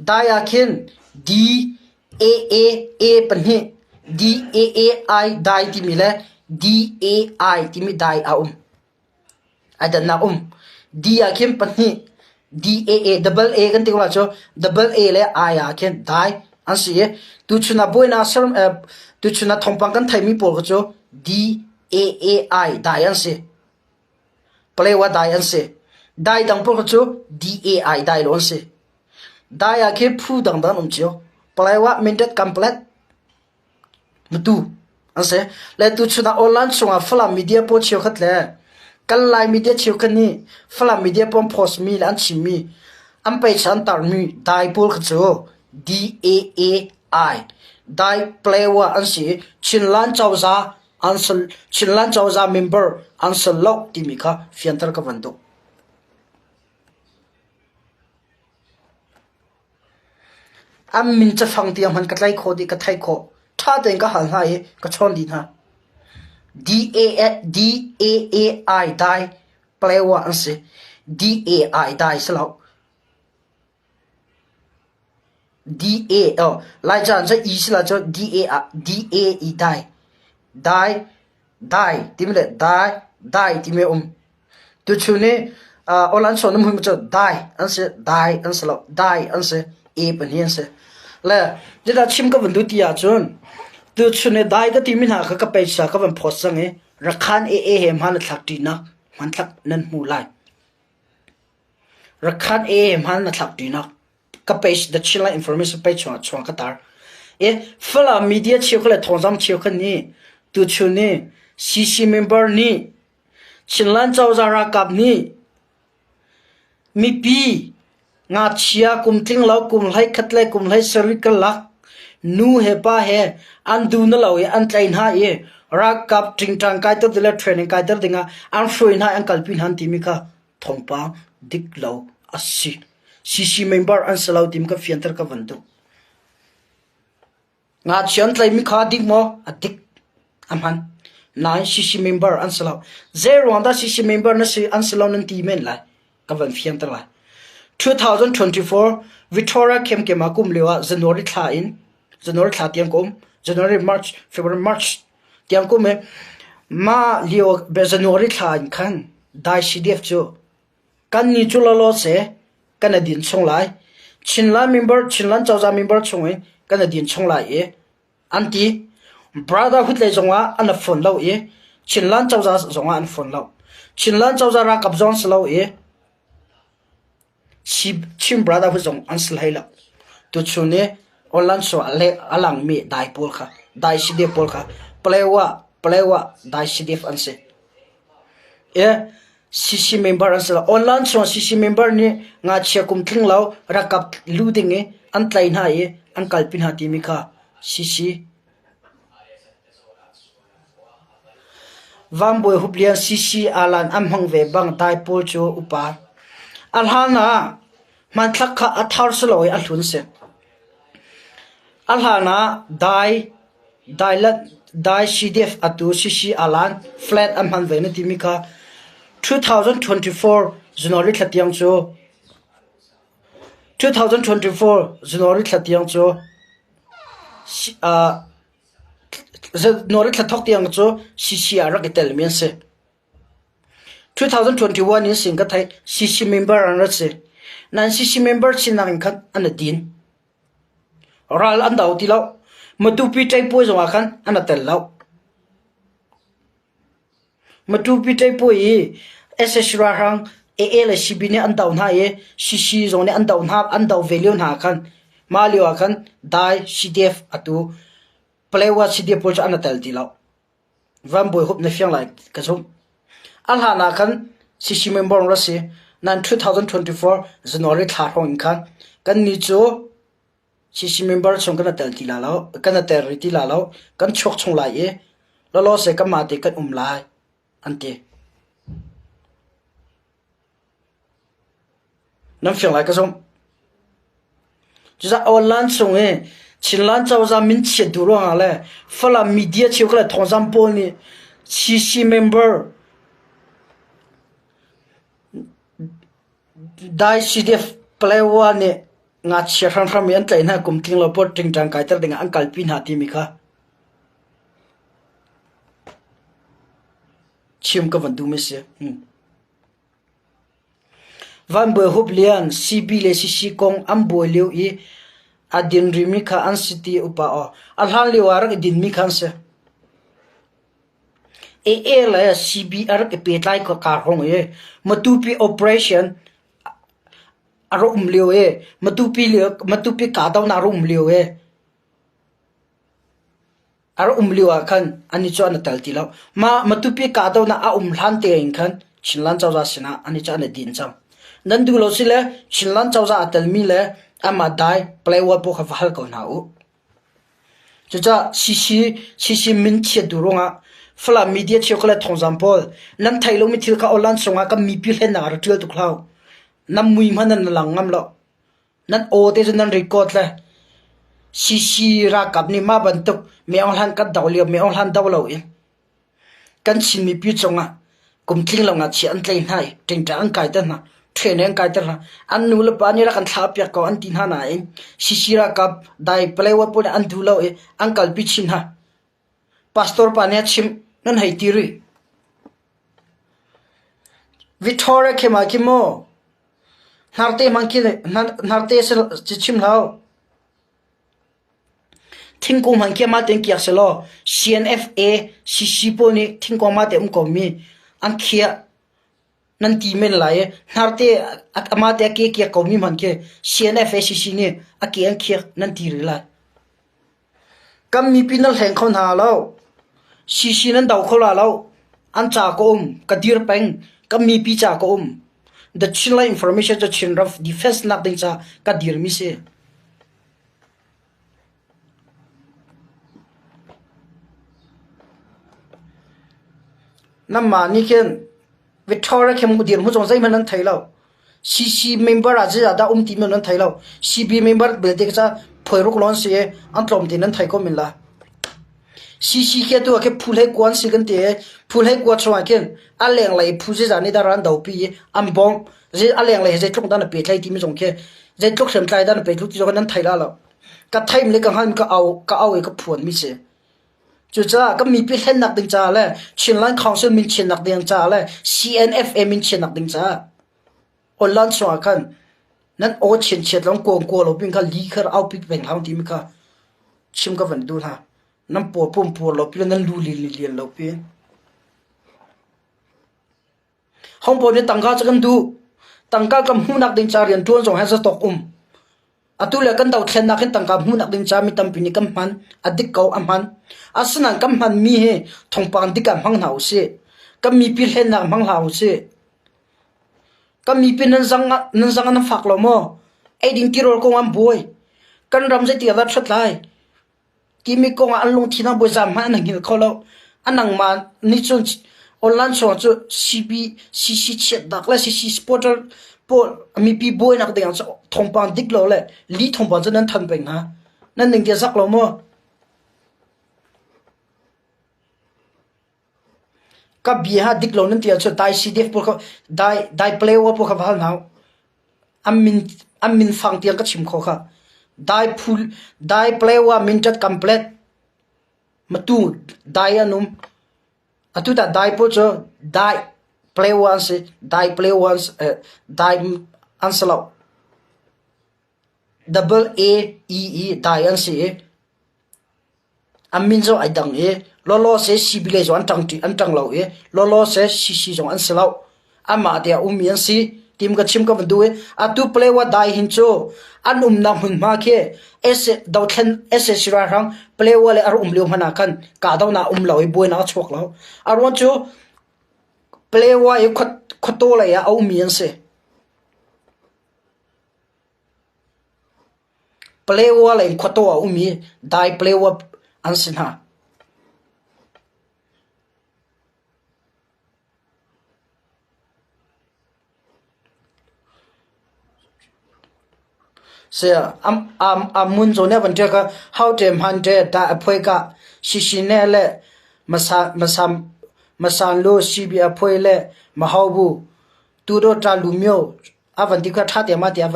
Dai ah khin D AAA pahnih DAAI dai timi le DAI timi dai a um. Ai dannak um. D ah khin pahnih DAA double A kan ti ko lai cu double A le I ah khin dai an si i tuchun ah buainak ser tuchun ah thawngpang kan theimi pawl kha cu DAAI dai an si. Palewa dai an si. Dai dang pawl kha cu DAI dai lo an si. Dai ah khin phu dangdang an um cio. Palewa Mindat Kamplet Matu an si. Le tuchun ah online chungah Falam media pawl cheukhat le kan Lai media cheukhat nih Falam media pawl an post mi le an chimmi an page an tarmi dai pawl kha cu DAAI Dai Palewa an si i Chinland cozah an Chinland cozah member an si lo timi kha fianter ka van duh. An min cafang tiang hmanh ka tlaih khawh dih, ka theih khawh. Ṭha tein ka hal hna i ka chawn dih hna. DAAI dai Palewa an si. DAI dai si lo. DA oh Laica in cun E si lo cun DA ah DAE dai. Dai dai timi le dai dai timi a um. Tuchun i aw-lan sawn um cu dai an si, dai an si lo, dai an si, e pahnih an si. Le zeidah chim ka van duh ti ahcun tuchun i dai ka timi hna kha ka peisa ka van phawt cang i Rakhan AA he hmaan na thlak ṭinak hmanthlak nan hmuh lai. Rakhan AA he hmaan na thlak ṭinak ka page The Chinland Information page chungah chuang ka tar. I Falam media cheukhat le thawngzamh cheukhat nih tuchun i CC member nih Chinland cozah ralkap nih mipi ngakchia kum tling lo kum 11 le kum 17 karlak nu he pa he an duh na lo i an tlaih hna i ralkap ṭingṭang kaiter ding le training kaiter dingah an hruai hna i an kalpi hna an timi kha thawngpang dik lo a si. CC member an si lo timi kha fianter ka van duh. Ngakchia an tlaihmi kha a dik maw? A dik. A hman. Nain CC member an si lo. Zei ruang dah CC member na si an si lo nan ti men lai. Ka van fianter lai. 2024 Victoria Camp kem ah kum lio ah January thla in January thla tiang ka um. January, March, February, March tiang ka um i mah lio January thla in khan Dai CDF cu Kannih cu lawlaw seh kan i din chung lai. Chinland member Chinland cozah member chung in kan i din chung lai i an ti. Brotherhood lei zongah an i fon lo i Chinland cozah zongah an fon lo. Chinland cozah ralkap zong an si lo i Chin Brotherhood zong an si hlei lo. Tuchun i online show a langmi dai pawl kha. Dai CDF pawl kha Palewa Palewa Dai CDF an si. E CC member an si lo. Online chung CC member nih ngakchia kum tling lo rakap lu ding i an tlai hna i an kalpi hna timi kha CC Vanbawi Hup Lian CC alan an hmang ve bang dai pawl cu upa. A hlan ah hmanthlak kha a thar si lo i a hlun si. A hlan ah dai dai CDF atu CC alan flat an hman ve na timi kha 2024 January thla tiang cu 2024 January thla tiang cu January thla thawk tiang cu CC ah rak i telmi an si. 2021 in sin ka theih CC member an rat si. Nan CC member sinak in khan an i din. Ral an do ti lo. Matupi ṭeipuai zongah khan an i tel lo. Matupi ṭeipuai i sac ralhrang AA le CB nih an do hna i CC zong nih an do hna an do ve lio hna ah khan mah lio ah khan Dai CDF atu Palewa CDF pawl cu an i tel ti lo. Vanbawi hup na fiang lai ka zumh. A hlan ah khan CC member ra si. Nan 2024 January thla hrawng in khan kan ni cu CC member chung kan tel ti la lo, kan tel rih ti la lo, kan chuak chung lai i lawlaw se kanmah te kan um lai an ti. Nan fiang lai ka zumh. Cucaah online chung i Chinland cozah min chiat duh ruangah le Falam media cheukhat le thawngzamh pawl nih CC member Dai CDF Palewa nih ngakchia hramhram i an tlaih hna kum tling lo pawl ṭingṭang kaiter dingah an kalpi hna timi kha chim ka van duhmi si. Hmm. Van Bawi Hup Lian, CB le CC kong an buai lio i a din rimi kha an si ti upa aw. A hlan lio ah rak i dinmi kha an si. AA le CB a rak i pehtlai ka hrawng i Matupi operation a rak um lio i Matupi lio Matupi kahdohnak a rak um lio i A rak um lio ah khan anih cu an i tel ti lo. Mah Matupi kahdohnak a um hlan tein khan Chinland cozah sinah anih cu an i din cang. Nan duh lo si le Chinland cozah a telmi le amah dai Palaywal pawl kha va hal ko hna u. Cucaah CC CC min chiat duh ruangah Falam media cheukhat le thawngzam pawl nan theih lomi thil kha online chungah kan mipi hlennak ah rak ṭial tuk hlah u. Nan mui hmanh nan lang ngam lo. Nan aw te cu nan record le CC ralkap nih mah bantuk Myo Hlan kan doh lio Myo Hlan doh loin kan Chin mipi cungah kum tling lo ngakchia an tlaih hna i ṭingṭang an kaiter hna, ṭhen an kaiter hna. An nu le pa nih rak kan thlahpiak ko an ti hna nain CC ralkap dai Palawan pawl nih an duh lo i an kalpi chin hna. Pastor pa nih a chimh, nan hei ti rih. Victoria khem ah khin maw hnarte hmang khi hnarte si chim hlah. Thingkung hmang khi amah tein kiak selaw CNFA CC pawl nih thingkung amah te um ko mi an khiah nan ti men lai i hnarte amah te a ke kiak ko mi hmanh khi CNFA CC nih a ke an khiak nan ti rih lai. Kan mipi nan hleng kho hna lo. CC nan do kho la lo. An ca ka um. Ka dir peng. Kan mipi ca ka um. The Chinland Information cu Chinram defense nak ding ca ka dirmi si. Nanmah nih khin Victoria khin dirhmun zong zeihmanh nan thei lo. CC member ah zeidah dah um timi nan thei lo. CB member belte ca phuairuk lawng si i an tlawm ti nan thei ko men la. CC khi atu ah khin phu hlei kua an si kan ti i phu hlei kua chungah khin a lenglei phu zeizah nih dah an dopi i an bawmh. A lenglei he zeitluk dah na pehtlaih timi zong khi zeitluk hriamtlai dah na pehtlaih ti zong nan thei la lo. Ka theim le ka hngalh ka au ka au i ka phuan mi si. Cucaah kan mipi hlennak ding caah le Chinland Council min chiatnak ding caah le CNFA min chiatnak ding caah online chungah khan nan aw chianchiat long kuang kua lo pin kha li kha au pit peng hlang timi kha chim ka van duh hna. Nan paw pum pur lo pi nan lu li li lian lo pi. Hong pawl nih tangka cu kan duh. Tangka kan hmuhnak ding ca rian ṭuan zong he zatawk um. Atu le kan dothlennak hin tangka hmuhnak ding ca mi tampi nih kan hman. A dik ko, a hman. Asinain kan hmanmi hi thawngpang dik ah hmang hna usih. Kan mipi hlennak hmang hlah usih. Kan mipi nan zang nan zang nan fak lo maw? Eiding tirawl kong an buai. Kan ram zeiti ah dah ṭhat lai? Timi kong ah an lungthin ah bawiza hmanh an hngilh kho lo. A nangmah nih cun online chungah cu CB, CC chiatnak le CC supporter pawl mipi buainak ding ah cun thawngpang dik lo le lih thawngpang cu nan than peng hna. Nan ning ti a zak lo maw? Ka bia ha dik lo nan ti ahcun dai CDF pawl kha dai dai Palawa pawl kha va hal hna u. An min an min fang tiang ka chim kho kha. Dai phul dai Palawa Mintat Complet Matu dai an um. Atu tah dai pawl cu dai Palawa an si. Dai Palawa an si eh, dai an si lo. Double A E E dai an si i An min zong ai dang i lawlawse sibile zong an ṭang an ṭang lo i lawlawse sisi zong an si lo. Anmah te a ummi an si. Tim ka chim ka van duh i atu Palewa dai hin cu an umnak hmunhma khi dothlen sac ralhrang Palewa le a rak um lio hmanh ah khan kahdohnak a um lo i buainak a chuak lo. A ruang cu Palewa i khuataw lei ah a ummi an si. Palewa lei in khuataw a um i dai Palewa an si hna. Amun zawn nih a van ṭial kha haute hman ṭe dah a phuai ka sisine le masanlu sibi a phuai le mahaubu tudawta lumio a van ti kha ṭha te ma ti a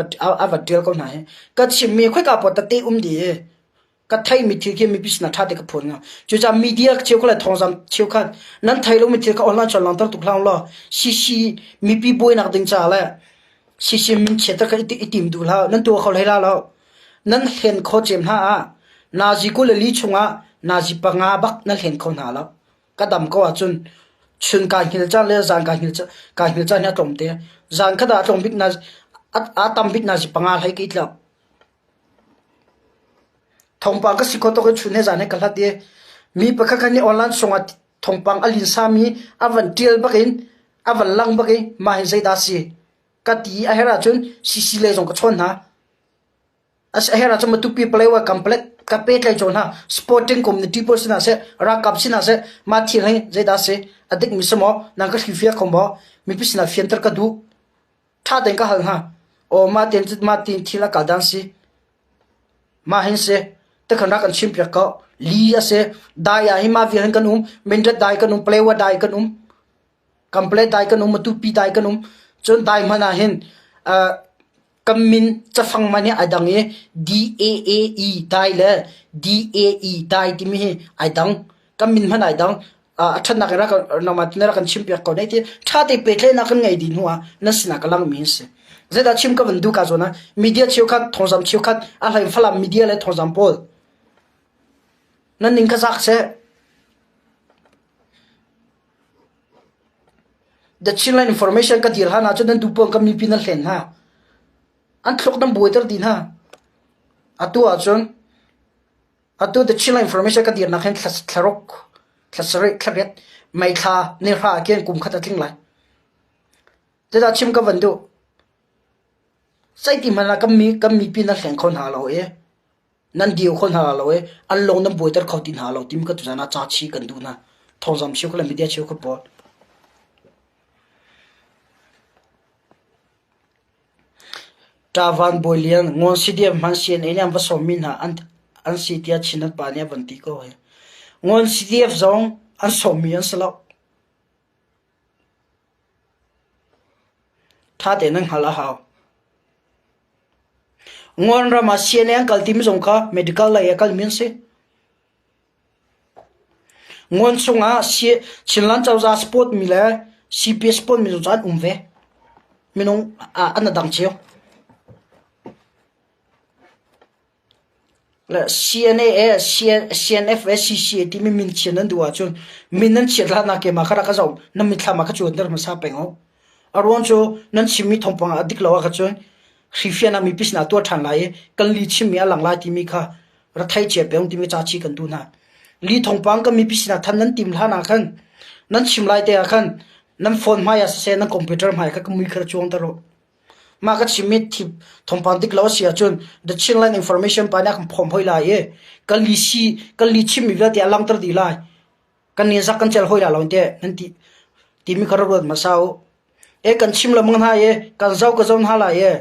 van ṭial ko hna hi. Ka chimmi khoika paoh tete um dih i ka theimi thil khi mipi sinah ṭha te ka phuan hnga. Cucaah media cheukhat le thawngzam cheukhat nan thei lomi thil kha online cun langhter tuk hlah law CC mipi buainak ding caah le CC min chiatter kha i tim duh hlah. Nan tuah kho hlei la lo. Nan hlen kho cem hna ah nazi 22 chungah nazi panga bak nan hlen kho hna lo. Ka dam ko ahcun chun kaa hngilh caan le zan kaa hngilh kaa hngilh caan hi a tlawm te. Zan khat ah a tlawm bik na a tam bik nazi panga hlei ka i tlak. Thawngpang ka si kho tuk i chun he zan he ka hlat i mi pakhat khat nih online sungah thawngpang a linsami a van ṭial bak in a van lang bak i mah hi zeidah a si ka ti a herh ahcun CC lei zong ka chawn hna. A herh ahcun Matupi Palewa Complex ka pehtlaih cawn hna. Sporting community pawl sinah seh, ralkap sinah seh, mah thil hi zeidah a si? A dikmi si maw? Nang ka hrilhfiah kho maw? Mipi sinah fianter ka duh. Ṭha tein ka hal hna. Aw mah tin mah tin thil a kal dan si. Mah hin si. Tikhan rak kan chimpiak ko. Li a si. Dai ah hi mah vial hin kan um. Mindat dai kan um. Palewa dai kan um. Kample dai kan um. Matupi dai kan um. Cun dai hmanh ah hin uh, kan min cafang man hi ai dang i D-A-A-E dai le D-A-E dai timi hi ai dang. Kan min hmanh ai dang. A ṭhatnak in rak nangmah na rak kan chimpiak ko ne ti ṭha te pehtlaihnak kan ngei dih hnu ah na sinah ka langmi an si. Zeidah chim ka van duh ka zawn ah media cheukhat thawngzam cheukhat a hlei Falam media le thawngzam pawl nan ning kha zak seh. The Chinland Information ka dir hlan ahcun nan duhpaoh ka mipi nan hlen hna. An thluk nan buaiter dih hna. Atu ahcun atu The Chinland Information ka dirnak hin thla thlaruk, thla sarih, thla riat, May thla ni hra ah khin kum khat a tling lai. Zeidah chim ka van duh? Zeiti hmanh ah kan mi kan mipi nan hleng kho hna lo i nan dio kho hna lo i an lung nan buaiter kho ti hna lo timi ka tuzan ah ca chi kan duh hna thawngzam cheukhat le media cheukhat pawl Ṭavan Bawi Lian Ngawn CDF hman CNA nih an va sawmmi hna an an si tiah Chin an pa nih a van ti ko hi. Ngawn CDF zong an sawmmi an si lo. Ṭha tein nan hngalh a hau. Ngawn ram ah CNA an kal timi zong kha medical lei a kalmi an si. Ngawn chungah Chinland cozah support mi le CPS support mi zong cu an um ve. Minung an dang cio. Le CNA CNF CCA timi min chia nan duh ahcun min nan chiat hlanah keimah kha rak ka zoh nan mitthlam ah ka cuanter hmasa peng u. A ruang cu nan chimmi thawngpang ah a dik lo ahcun. Hrifian ah mipi sinah tuah ṭhan lai i kan li chimmi a lang lai timi kha ra thei cia peng timi ca chi kan duh hna. Li thawngpang kan mipi sinah than nan tim hlan ah khan nan chim lai te ah khan nan phone hmai ah siseh nan computer hmai kha ka mui kha ra cuang ter uh. Mah ka chimmi thawngpang dik lo a si ahcun The Chinland Information pa nih a kan phawm hoi lai i kan li si kan li chimmi vialte a langhter dih lai. Kan nih zak kan cel hoi la lo te nan ti timi kha ra ruat hmasa u. E kan chim lengmang hna i kan zoh ka zoh hna lai i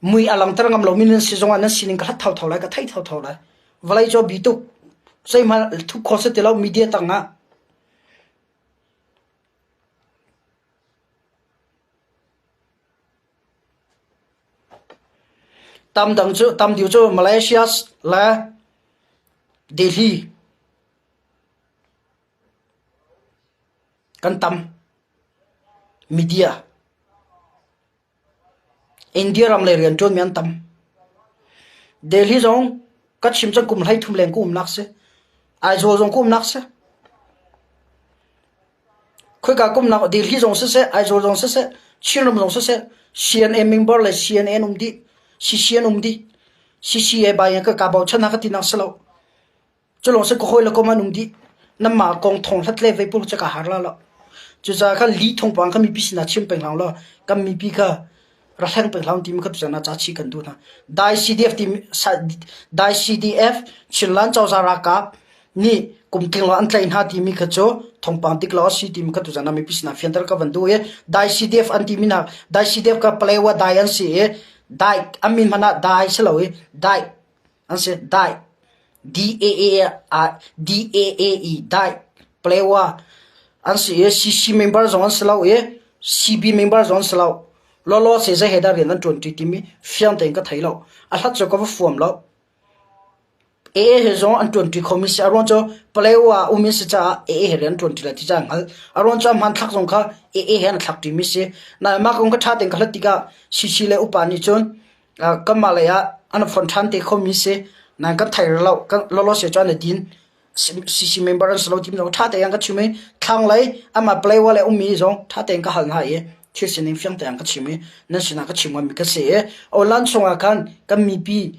mui a langhter ngam lomi nan si zongah nan sining ka hlat thotho lai ka thei thotho lai. Vawlei cu a bi tuk. Zeihmanh thup khawh si ti lo media tangah. Tam dang cu tam deuh cu Malaysia le Delhi kan tam. Media India ram lei rianṭuanmi an tam. Delhi zong ka chim cang kum 13 leng ka umnak si. Aizawl zong ka umnak si. Khoika ka umnak Delhi zong siseh, Aizawl zong siseh, Chinram zong siseh, CNA member le CNA an um dih. CC an um dih. CCA bai in ka ka bochan hna ka ti nak si lo. Culawng si ka hawi le kom an um dih. Nanmah kong thawng hlat le vei pawl cu ka har la lo. Cucaah khan li thawngpang kha mipi sinah chim peng hlah law kan mipi kha ra hleng peng hlah timi kha tuzan ah ca chih kan duh hna. Dai CDF timi Dai CDF Chinland cozah ralkap nih kum tling lo an tlaih hna timi kha cu thawngpang dik lo a si timi kha tuzan ah mipi sinah fianter ka van duh i Dai CDF an timi hna Dai CDF kha Palewa Dai an si i Dai an min hmanh ah Dai si lo i Dai an si dai D-A-A-E dai Palewa an si i CC member zong an si lo i CB member zong an si lo. Lawlaw se zei he dah rian an ṭuanṭi timi fiang tein ka thei lo. A hlat cu ka va fuam lo. AA he zong an ṭuanṭi khomi si. A ruang cu Palewa um in si caah AA he rian an ṭuanṭi lai ti caah an hngalh. A ruang cu a hmanthlak zong kha AA he an thlakṭimi si. Nain mah kong kha ṭha tein ka hlat tikah CC le upa nih cun Kanmah lei ah an fonh ṭhan te khomi si. Nain kan thei rih lo. Lawlaw se cu an i din. CC member an si lo timi zong ṭha tein an ka chim i thlanglei amah Palawa le ummi zong ṭha tein ka hal hna i thil sining fiang tein an ka chim i nan sinah ka chim ngammi ka si i online chungah khan kan mipi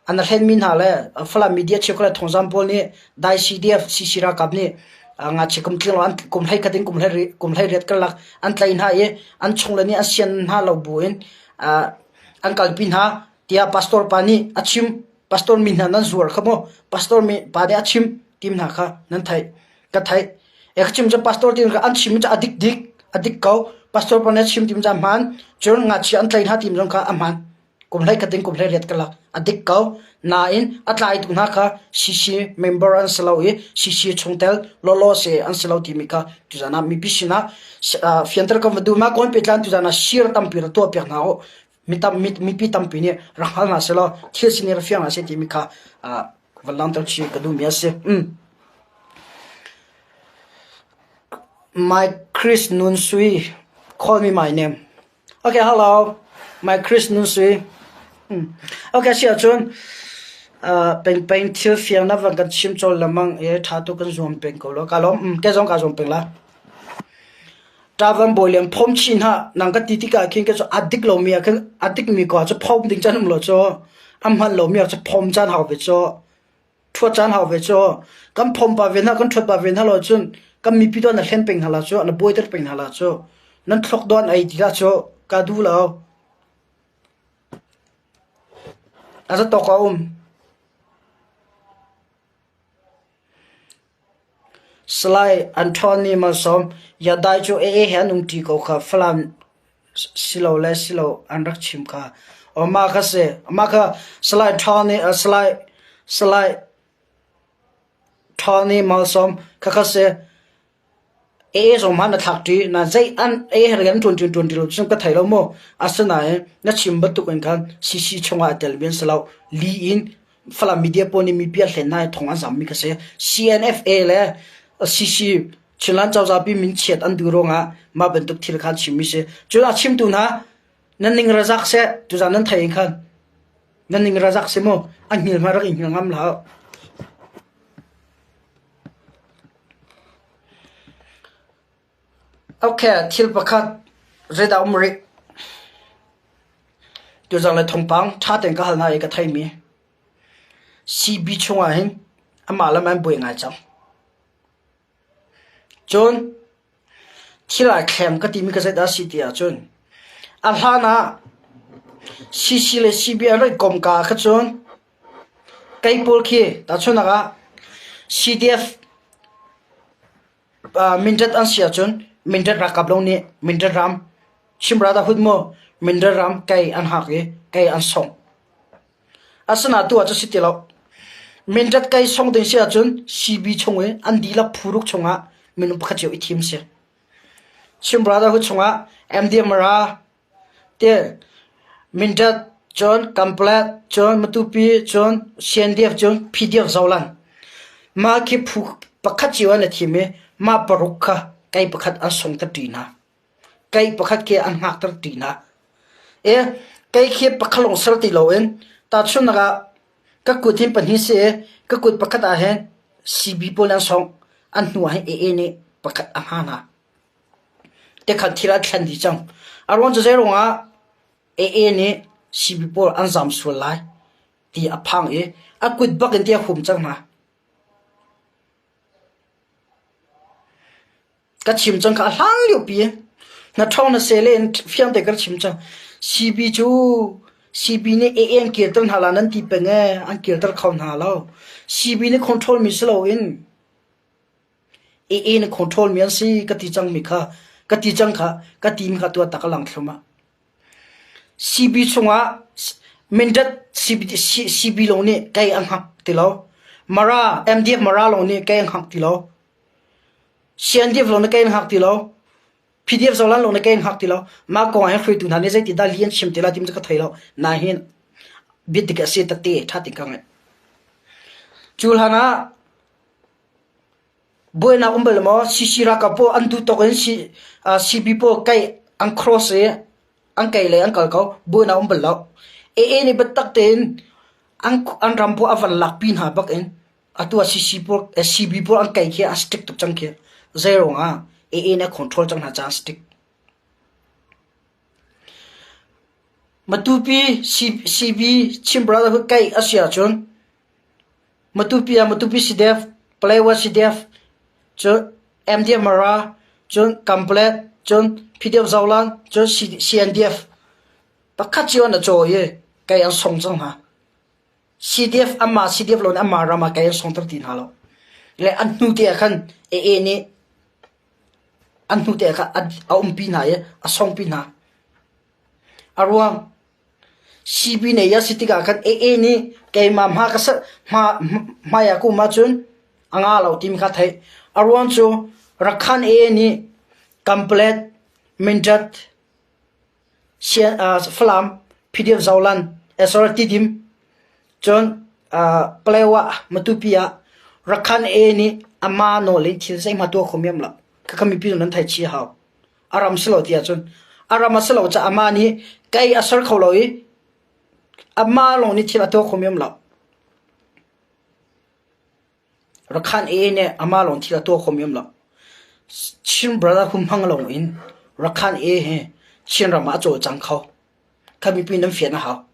an hlenmi hna le Falam media cheukhat le thawngzam pawl nih Dai CDF CC ralkap nih ngakchia kum tling lo an kum hlei khat in kum hlei riat karlak an tlaih hna i an chungle nih an sian hna lo buin An kalpi hna tiah pastor pa nih a chim. Pastor mi hna nan zuar kha maw? Pastor mi pa nih a chim tim hna kha nan theih. Ka theih. E ka chim cu pastor ti an chim cu a dik dik a dik ko. Pastor pa nih a chim tim cu a hmaan. Cun ngakchia an tlaih hna tim zong kha a hmaan. Kum hlei khat in kum hlei riat ka lak. A dik ko. Nain a tlaitu hna kha CC member an si lo i CC chungtel lawlaw se an si lo timi kha tuzan ah mipi sinah fianter kan va duh. Mah kawn pehtlan tuzan ah share tampi ra tuah piak hna u. Mipi tampi nih rak hngal hna selaw thil sining rak fiang hna seh timi kha van langhter chih ka duhmi a si. My Chris Nun Sui call me my name. Okay, hello. My Chris Nun Sui. Okay, si ahcun peng peng thil fiang na van kan chim cawl lengmang i ṭha tuk kan zuam peng ko lo. Ka lawm. Ke zong kaa zuam peng la. Ṭavan bawi leng phom chin hah nang ka ti tikah khin ka cu a dik lomi ah khin a dikmi ko ah cu phom ding caan um lo cu a hman lomi ah cu phom caan hau ve cu ṭhuat caan hau ve cu kan phom pa ve hna kan ṭhuat pa ve hna lo cun kan mipi tuah na hlen peng hna la cu na buaiter peng hna la cu nan thlok dawn ei ti la cu ka duh lo a zatawk a um. Salai Anthony Malsawm, Yadai cu AA he an umṭi ko kha Falam silole silo an rak chim kha. Aw mah kha si. Mah kha Salai Tony, Salai Salai Tony Malsawm khakha si. AA zong hmanh na thlak ṭi. Na zei an AA he rian ṭuan ṭi ṭuan ṭi lo cun ka thei lo mu. Asinain na chim bantuk in khan CC chungah a telmi an si lo. Li in Falam media pawl nih mipi an hlen hna i thong an zammi kha si. CNFA le CC Chinland cozah pi min chiat an duh ruangah mah bantuk thil kha an chimmi si. Cun a chimtu hna nan ning razak seh tuzan nan thei in khan nan ning razak si mu a hngil hmanh rak i hngil ngam hlah. Okay, thil pakhat zeidah um rih? Tuzang le thawngpang ṭha tein ka hal hna i ka theimi CB chungah hin amah le an buai ngai cang. Cun thil ai thleng ka timi ka zeidah a si ti ahcun a hlan ah CC le CB an rak i kom ka ah kha cun kei pawl khi tahchunhnak ah CDF Mindat an si ahcun Mindat ralkap lawng nih Mindat ram Chin Brotherhood maw Mindat ram kei an hak i kei an songh. Asinain tu ah cu si ti lo. Mindat kei song ding si ahcun CB chung i an dihlak phu ruk chungah minung pakhat cio i thim si. Chin Brotherhood chungah MDMRA te Mindat cun Kamplet cun Matupi cun CNDF cun PDF Zoland. Mah khi phu pakhat cio an i thim i mah paruk kha kei pakhat an song ta ṭi hna. Kei pakhat khi an hngakter ṭi hna. E kei khi pakhat lawng ser ti loin tahchunhnak ah ka kut hin pahnih si i ka kut pakhat ah hin CB pawl an songh an hnu ah hin AA nih pakhat a hma hna. Tikhan thil an thlen dih cang. A ruang cu zei ruangah AA nih CB pawl an zam sual lai ti a phang i a kut bak in ti a hum cang hna. Ka chim cang kha a hlang liopi in na ṭhawng na seh le in fiang te ka chim cang. CB cu CB nih AA an kirter hna la nan ti peng ee an kirter kho hna lo. CB nih control mi si loin AA nih control mi an si ka ti cang mi kha ka ti cang kha ka ti mi kha tuah tak a lang thlum ah. CB chungah Mindat CB, CB lawng nih kei an hngak ti lo. Mara MDF Mara lawng nih kei an hngak ti lo. CNDF lawng nih kei an hngak ti lo. PDF Zolan lawng nih kei an hngak ti lo. Mah kong ah hin hruaitu hna nih zeitin dah li an chim te lai timi cu ka thei lo. Nain biadik a si tete ṭha tein ka ngaih. Cu hlan ah Buainak um bal maw? CC ralkap pawl an duh tawk in CB pawl kai an cross i an kai lei an kal ko. Buainak um bal lo. AA nih biatak tein an ram pawl a van lakpi hna bak in atu ah CC pawl CB pawl an kai khi a strict tuk cang khi. Zeiruang ah AA nih a control cang hna caah a strict. Matupi CB Chin Brotherhood kai a si ahcun Matupi ah Matupi CDF, Paletwa CDF, cun MDF Mara, cun Kamplet, cun PDF Zolan, cun CNDF. Pakhat cio an caw i kei an song cang hna. CDF anmah CDF lo nih anmah ram ah kei an songter ti hna lo. Le an hnu te ah khan AA nih an hnu te ah khan a umpi hna i a songpi hna. A ruang CB nei a si tikah khan AA nih keimah hma ka ser hma hmai ah ka um ahcun a nga lo timi kha theih. A ruang cu Rakhan AA nih Kamplet, Mindat, Falam, PDF Zolan, SR Tidim, cun Palewa, Matupi ah Rakhan AA nih amah nawl in thil zeihmah tuah kho mi um lo. Khakha mipi nan theih chih a hau. A ram si lo ti ahcun a ram a si lo caah amah nih kei a ser kho lo i amah lawng nih thil a tuah kho mi um lo. Rakhan AA nih amah lawng thil a tuah kho mi um lo. Chin Brotherhood hmang lawng in Rakhan AA hi Chinram ah a cawlcang kho. Kha mipi nan fian a hau.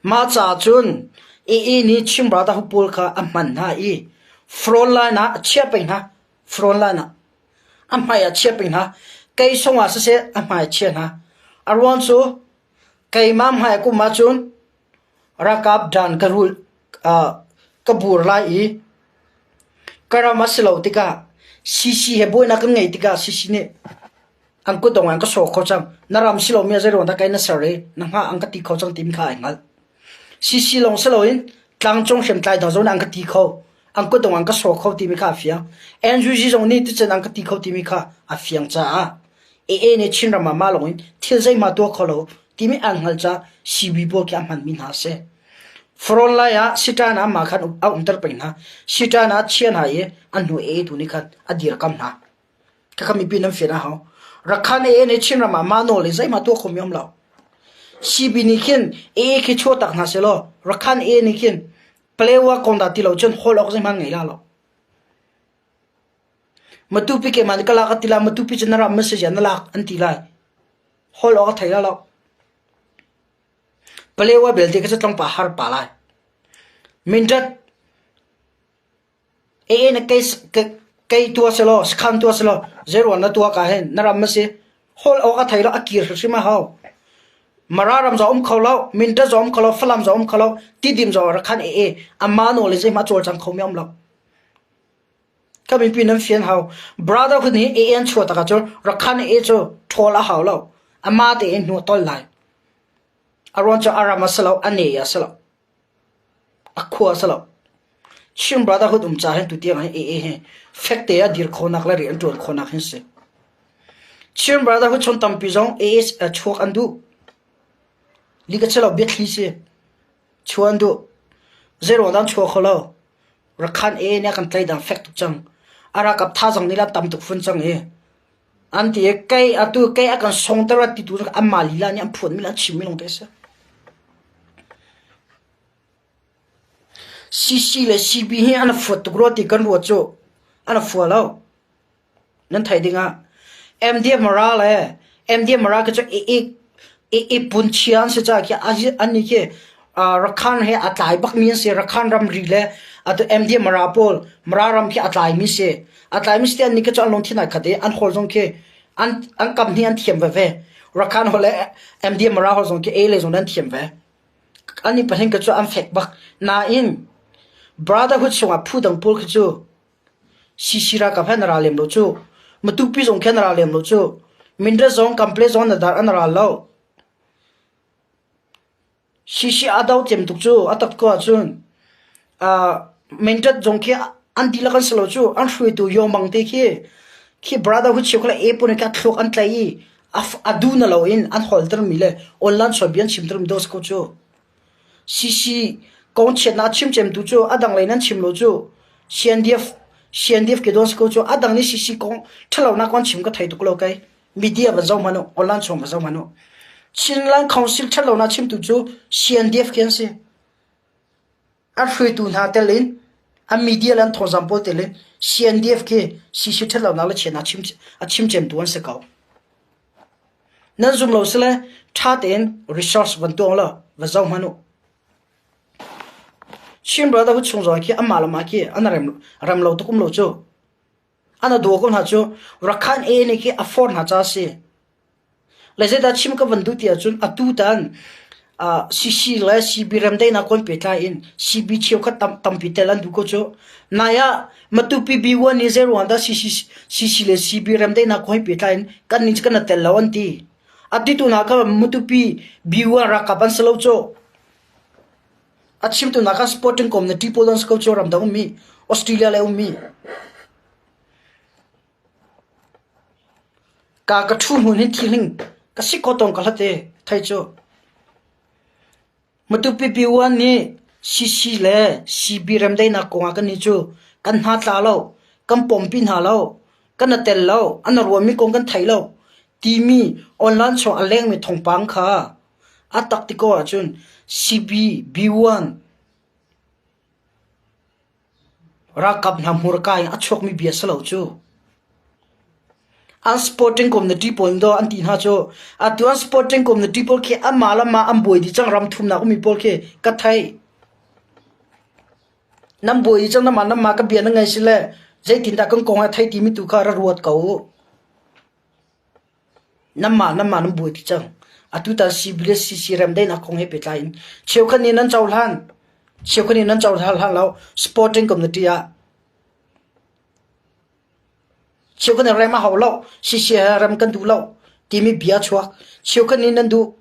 Mah caah cun AA nih Chin Brotherhood pawl kha a hman hna i front line ah a chiah peng hna. Front line ah A hmai ah chia ping hna. Kei sungah siseh a hmai chia hna. A ruang cu keimah hmai kum ahcun ralkap dan ka rul ka bur lai i ka ram a si lo tikah CC he buainak kan ngeih tikah CC nih an kutdong in an ka sawh kho cang. Na ram si lomi ah zeiruang dah kei na ser i na hngah an ka ti kho cang timi kha ai hngalh. CC lawng si loin tlangcung hriamtlai dang zong nih an ka ti kho. An kutdong an ka sawh kho timi kha a fiang. NUG zong nih ticun an ka ti kho timi kha a fiang caah AA nih Chinram ah mah lawng in thil zeihmah tuah kho lo timi an hngalh caah CB pawl khi a hmanmi hna a si. Front lai ah Sitan ah mah khan a umter peng hna. Sitan ah chia hna i an hnu AA tu nih khan a dirkam hna. Khakha mipi nan fian a hau. Rakhan AA nih Chinram ah mah nawl i zeihmah tuah khomi um lo. CB nih khin AA khi chuah tak hna selaw Rakhan AA nih khin Palewa kong dah ti lo cun hawl awk zeihmah ngei la lo. Matupi keimah nih ka lak a ti lai, Matupi cu na ram na si zia na lak an ti lai. Hawl awk a thei la lo. Palewa belte kha cu tlawmpal har pah lai. Mindat AA na kei tuah selaw sakhan tuah selaw zeiruang na tuah ka hin na ram a si. Hawl awk a thei lo a kir hrimhrim a hau. Mara ram zong um kho lo, Mindat zong um kho lo, Falam zong um kho lo, Tidim zong Rakhan AA amah nawl le zeihmah a cawlcang kho mi a um lo. Ka mipi nan fian hau. Brotherhood nih AA an chuah tak ahcun Rakhan AA cu ṭhawl a hau lo. Amah tein hnu a tol lai. A ruang cu a ram a si lo, a ne a si lo. A khua a si lo. Chin Brotherhood um ca hin tutiang hin AA hi fek te a dir khawhnak le rian ṭuan khawhnak hin si. Chin Brotherhood chung tampi zong AA chuak an duh. Li ka si lo, biathli si. Chuah an duh. Zeiruang dah an chuah kho lo? Rakhan AA nih a kan tlaidang fek tuk cang. A ralkap thazaang nih la tam tuk fun cang i An ti i kei atu kei a kan songter a titu cu anmah lila nih an phuanmi le an chimmi lawng te a si. CC le CB hi an fuat tuk rua ti kan ruat cu an fua lo. Nan theih ding ah MDF Mara le MDF Mara khi cu i i i i pun chia an si caah khi an nih khi Rakhan he a tlai bakmi an si. Rakhan ramri le atu MDF Mara pawl Mara ram khi a tlaimi si. A tlaimi si an nih khi cu an lungthin ai khat i an hawl zong khi an an kam hnih an thiam veve. Rakhan holh le MDF Mara holh zong khi A le zong an thiam ve. An i pahnih khi cu an fek bak. Nain Brotherhood chungah phu dang pawl khi cu CC ralkap he na ral lem lo cu. Matupi zong khi na ral lem lo cu. Mindat zong Kample zong na dar an ral lo. CC a do cem tuk cu a tak ko ahcun uh, Mindat zong khi an dihlak an si lo cu. An hruaitu Yawmang te khi khi Brotherhood cheukhat le A pawl nih kha thluak an tlaih i a du na loin an holtermi le online chawnbia an chimtermi daw si ko cu. CC kong chiatnak a chim cemtu cu a dang lei nan chim lo cu CNDF CNDF ke dawn si ko cu a dang nih CC kong ṭhalonak kong chim ka thei tuk lo kei media van zoh hmanh u online chung va zoh hmanh u Chinland Council ṭhatlonak chimtu cu CNDF khi an si a hruaitu hna tel in a media le an thawngzam pawl tel in CNDF khi CC ṭhatlonak le chiatnak chim a chim cemtu an si ko. Nan zum lo sile ṭha tein research van tuah law va zoh hmanh u. Chin Brotherhood chung zong khi anmah le mah khi an rem, rem lo tuk um lo cu. An a daw ko hna cu Rakhan A nih khi a forh hna ca si. Le zeidah chim ka van duh ti ahcun atu tan CC le CB remdaihnak kon pehtlai in CB cheukhat tam, tampi tel an duh ko cu. Nai ah Matupi B1 nih zeiruang dah CC, CC le CB remdaihnak kong he pehtlai in kan nih cu kan tel lo an ti. A titu hna kha Matupi B1 ralkap an si lo cu. A chimtu hna kha sporting community pawl an si ko cu ramdang ummi Australia le ummi. Ka ka ṭhu hmun hin thihling ka si kho tawn ka hlat e thei cu. Matupi P1 nih CC le CB remdaihnak kongah kannih cu kan hna tla lo, kan pompi hna lo, kan i tel lo, an ruahmi kong kan thei lo timi online chung a lengmi thawngpang kha a tak ti ko ahcun CB B1 Ralkap hna hmurka in a chuakmi bia si lo cu. An sporting community pawl nih an ti hna cu atu an sporting community pawl khi anmah le mah an buai dih cang ram thumnak ummi pawl khi ka theih. Nan buai dih cang nanmah nanmah ka bia nan ngaih si le zeitindah kan kong ah thei timi tu kha ra ruat ko u. Nanmah nanmah nan buai ti cang. Atutan CB le CC remdaihnak kong he pehtlai in cheukhat nih nan cohlan, cheukhat nih nan cohlan hlan lo sporting community ah cheukhat nih rem a hau lo, CC he rem kan duh lo timi bia chuak. Cheukhat nih nan duh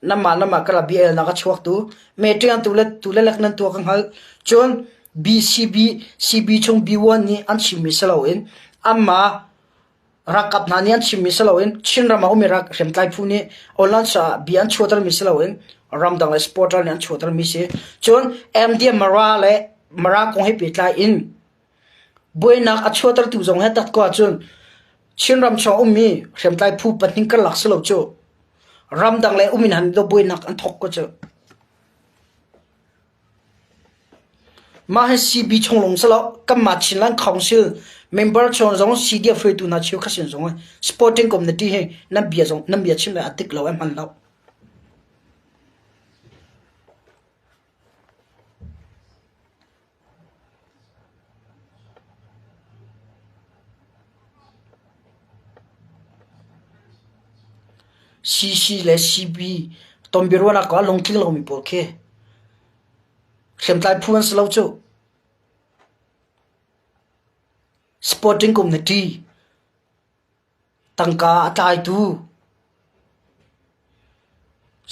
nanmah nanmah kala bia elnak a chuak tu meeting an tu le tu le lek nan tuah ka hngalh. Cun BCB CB chung B1 nih an chimmi si loin anmah Ralkap hna nih an chimmi si loin Chinram ah ummi hriamtlai phu nih online ah bia an chuahtermi si loin ramdang le supporter nih an chuahtermi si. Cun MDM Mara le Mara kong he pehtlai in buainak a chuahtertu zong he tat ko ahcun Chinram chung ummi hriamtlai phu pahnih karlak si lo cu ramdang le um in han buainak an thawk ko cu. Mah hi CB chung lawng si lo, kanmah Chinland Council member chung zong CDF hruaitu hna cheukhat sin zong sporting community hi nan bia zong nan bia chim le a dik lo, a hman lo. CC le CB tonbiaruahnak ah lungtling lomi pawl khi hriamtlai phu an si lo cuh. Sporting community tangka a tlaitu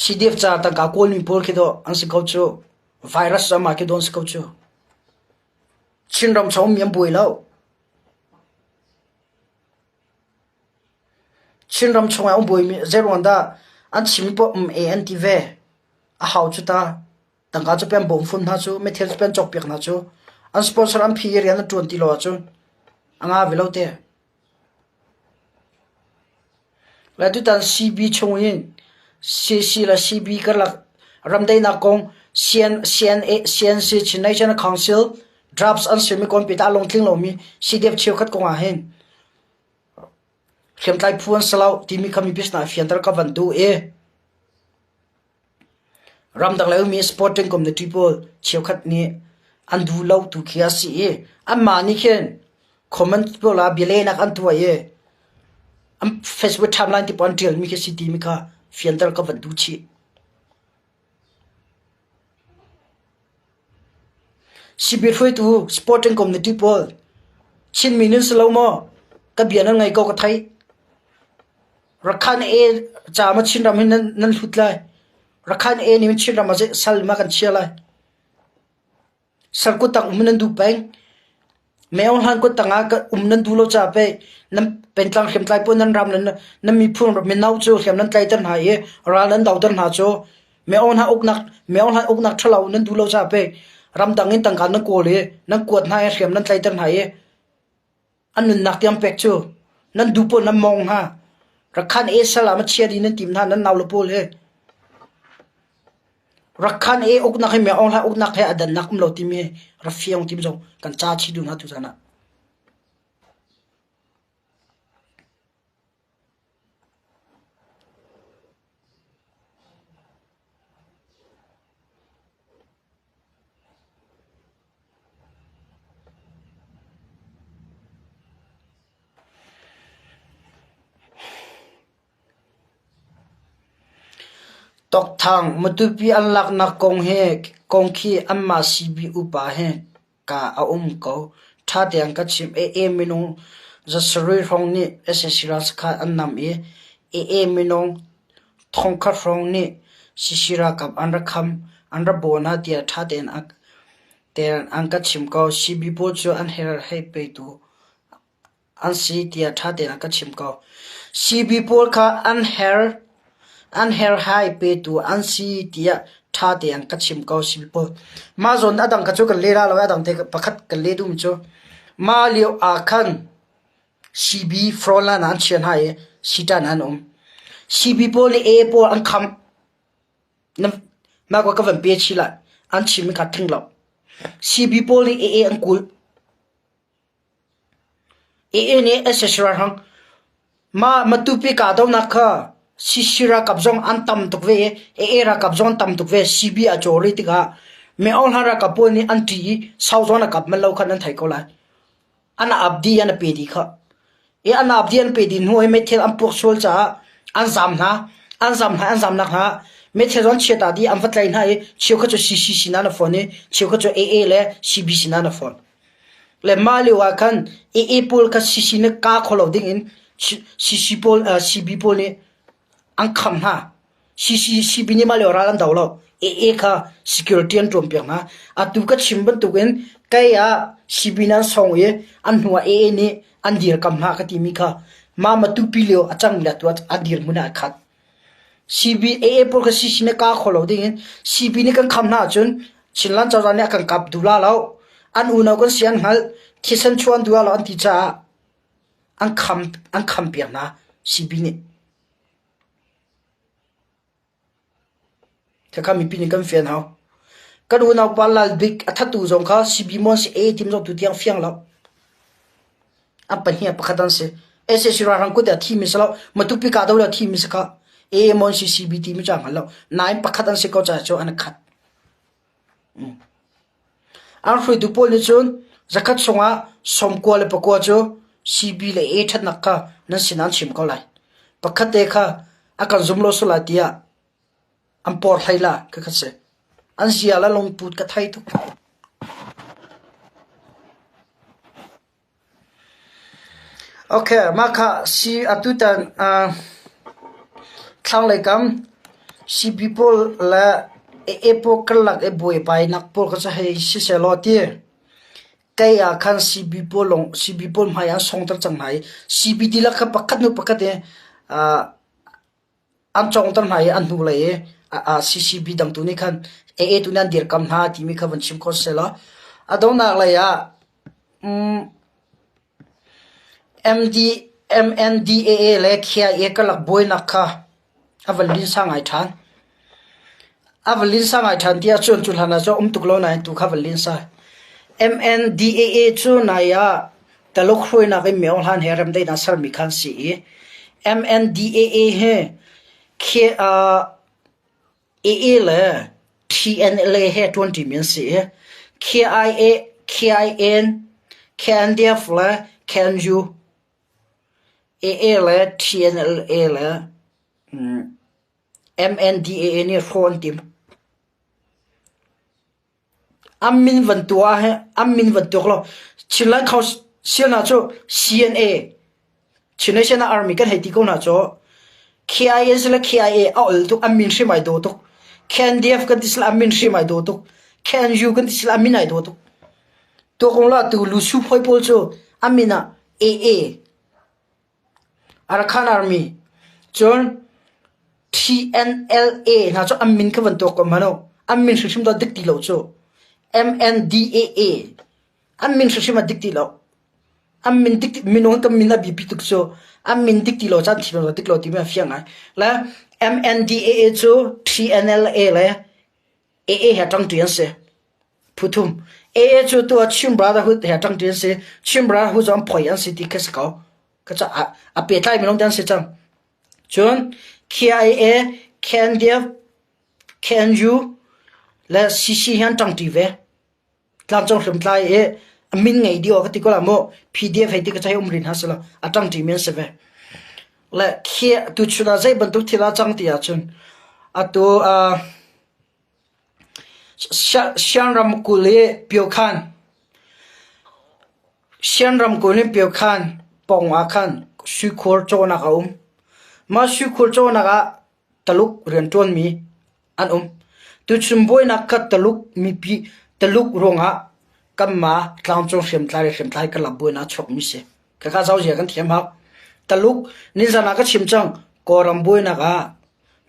CDF ca tangka kawlmi pawl khi dawh an si ko cuh. Virus amah khi dawh an si ko cuh. Chinram chung ummi an buai lo. Chinram chungah um buaimi zeiruang dah an chim poah um e an ti ve. A hau cu ta. Tangka cu pen bawm fun hna cu, methil cu pen cawkpiak hna cu. An sponsor an phi i rian an ṭuan ti lo ahcun a nga ve lo te. Le tutan CB chung in CC le CB karlak ramdaihnak kong CN, CNA, CNC Chin National Council drafts an sermi kawlpi ta lungtling lomi CDF cheukhat kong ah hin hriamtlai phu an si lo timi kha mipi sinah fianter ka van duh i ramdang lei ummi sporting community pawl cheukhat nih an duh lo tu khi a si i anmah nih khin comment pawl ah bialehnak an tuah i an Facebook timeline ti pawl an ṭialmi khi si timi kha fianter ka van duh chih. Sipin hruaitu sporting community pawl Chinmi nan si lo maw? Ka bia nan ngaih ko ka theih. Rakhine A ca ma Chinram hi nan, nan hlut lai. Rakhine A nih Chinram ah sal ma kan chia lai. Sal kuttang um nan duh peng. Meo hlan kuttang ah um nan duh lo ca pei nan pentlang hriamtlai pawl nan ram nan nan miphun mino cu hriam nan tlaiter hna i ral nan doter hna cu meo hna uknak meo hlan uknak ṭhalo nan duh lo ca pei ramdang in tangka nan kawl i nan kuat hna i hriam nan tlaiter hna i an nunnak tiang pek cu nan duh pawl nan mawng hna. Rakhan e sal ah ma chia dih nan tim hna nan nau le pawl he. Rakhan e uknak hi meo hlan uknak he a dannak um lo timi ra fiang tim zong kan ca chih duh hna tuzan ah. Tokthang Matupi an laknak kong khi anmah CB upa he ka a um ko. Ṭha tein ka chim. AA minung zasarih hrawng nih sac ralsakhan an nam i AA minung thongkhat hrawng nih CC ralkap an ra kham, an ra bawh hna tiah ṭha tein an ka chim ko. CB pawl cu an hei peitu an si tiah ṭha tein a ka chim ko. CB pawl kha an her an herhai petu an si tiah ṭha tein ka chim ko CB pawl. Mah zawn a dang kha cu kan le la lo i a dang te pakhat kan le duhmi cu mah lio ah khan CB frontline ah an chia hna i sitan an um. CB pawl nih A pawl an kham. Mah ka van pe chih lai. An chimmi kha thing lo. CB pawl nih AA an kulh. AA nih sac ralhrang mah Matupi kahdohnak kha CC ralkap zong an tam tuk ve i AA ralkap zong an tam tuk ve. CB a caw rih tikah Myo Hla ralkap pawl nih an ṭih i sau zawn a kap manh lo kha nan theih ko lai. An ap dih an pe dih khah. I an ap dih an pe dih hnu i meithal an puak sual caah an zaam hna. An zaam hna an zaamnak hna meithal zong chiat ah dih an va tlaih hna i cheukhat cu CC sinah an fawn i cheukhat cu AA le CB sinah an fawn. Le mah lio ah khan AA pawl kha CC nih kaa kho lo ding in CC pawl CB pawl nih an kham hna. CC CB nih mah lio ral an do lo. AA kha security an ṭuan piak hna. Atu ka chim bantukin kei ah CB nih an song i an hnu ah AA nih an dirkam hna ka timi kha mah Matupi lio a cangmi le atu ah a dirhmun ah a khat. CB AA pawl kha CC nih kaa kho lo ding in CB nih kan kham hna ahcun Chinland cozah nih a kan kap duh la lo. An unau kan si an hngalh. Thisen chuah an duh lo an ti caah an kham an kham piak hna CB nih. Khakha mipi nih kan fian hau. Kan unau pa Lal Bik a thattu zong kha CB mon si A tim zong tu tiang fiang lo. An pahnih ah pakhat an si. SAC ralhrang kut ah thimi si lo. Matupi kahdo le thimi si kha. AA mon si CB timi cu a hngal lo. Nain pakhat an si ko caah cu an i khat. An hruaitu pawl nih cun zakhat chungah 99 cu CB le A ṭhatnak kha nan sinah an chim ko lai. Pakhat te kha. A kan zum lo sual lai tiah an por hlei la khakha si. An zia le lungput ka thei tuk. Okay, mah kha si atutan thlanglei kam CB pawl le AA pawl karlak i buaibainak pawl kha cu hei sisehlaw ti kei ah khan CB pawl lawng CB pawl hmai ah an songter cang hna i CB dihlak kha pakhat hnu pakhat i an cawngter hna i an hnulei i CCB dang tu nih khan AA tu nih an dirkamh hna timi kha van chim kho sehlaw a donghnak lei ah MD MNDAA le KIA karlak buainak kha a van linsa ngai ṭhan. A van linsa ngai ṭhan ti ahcun cu hlan ah cun a um tuk lo nain tu kha van linsa. MNDAA cu nai ah Taluk hruainak in Myo Hlan he remdaihnak sermi kha an si i MNDAA hi AA le TNLA he ṭuanṭimi an si i KIA, KIN, KNDF le KNU, AA le TNLA le MNDAA nih hrawh an timh. An min van tuah hi an min van tuak law Chinland Council hna cu CNA Chin National Army kan hei ti ko hna cu KIA sile KIA a ol tuk an min hrim ai daw tuk KNDF kan ti sile an min hrim ai daw tuk KNU kan ti sile an min ai daw tuk tuak la tu Lusu phoi pawl cu an min ah AA Arakan Army cun TNLA hna cu an min kha van tuak ko hmanh u. An min hrimhrim dah dik ti lo cu. MNDAA an min hrimhrim ah dik ti lo. An min dik minung kan min a biapi tuk cu. An min dik ti lo caan thi lo dik lo timi a fiang ngai. Le MNDAA cu TNLA le AA he ṭangṭi an si. Phuthum. AA cu tu ah Chin Brotherhood he ṭangṭi an si. Chin Brotherhood cu an phoi an si ti khi si ko. Ka ca a pehtlai mi lawng te an si cang. Cun KIA, KNDF, KNU le CC hi an ṭangṭi ve. Tlangcung hriamtlai i a min ngei dih awk ka ti ko la mu. PDF hei ti ka cai um rin hna selaw a ṭangṭi mi an si ve. Le khi tuchun ah zei bantuk thil a cang ti ahcun atu uh, Shan ramkulh i Pyokhan Shan ramkulh in Pyokhan pawng ah khan suikhur cawhnak a um. Mah suikhur cawhnak ah Taluk rianṭuanmi an um. Tuchun buainak kha Taluk mipi Taluk ruangah kanmah tlangcung hriamtlai le hriamtlai karlak buainak a chuakmi si. Khakha zozia kan thiam hau. Taluk nizan ah ka chim cang Kawlram buainak ah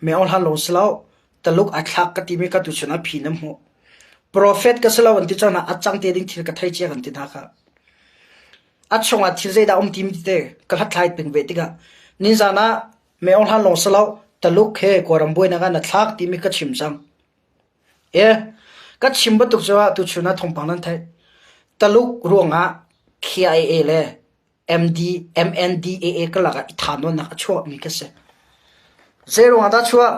Meo hlan lawng si lo Taluk a thlak ka timi ka tuchun ah phi na hmuh. Profet ka si lo an ti cang hna a cang te ding thil ka thei cia kan ti hna kha. A chungah thil zeidah um timi te ka hlathlai peng ve tikah nizan ah Meo hlan lawng si lo Taluk he Kawlram buainak ah na thlak timi ka chim cang. E ka chim bantuk cu ah tuchun ah thawngpang nan theih. Taluk ruangah KIA le MD, MNDAA karlak ah i thanuannak a chuahmi ka si. Zei ruangah dah chuah?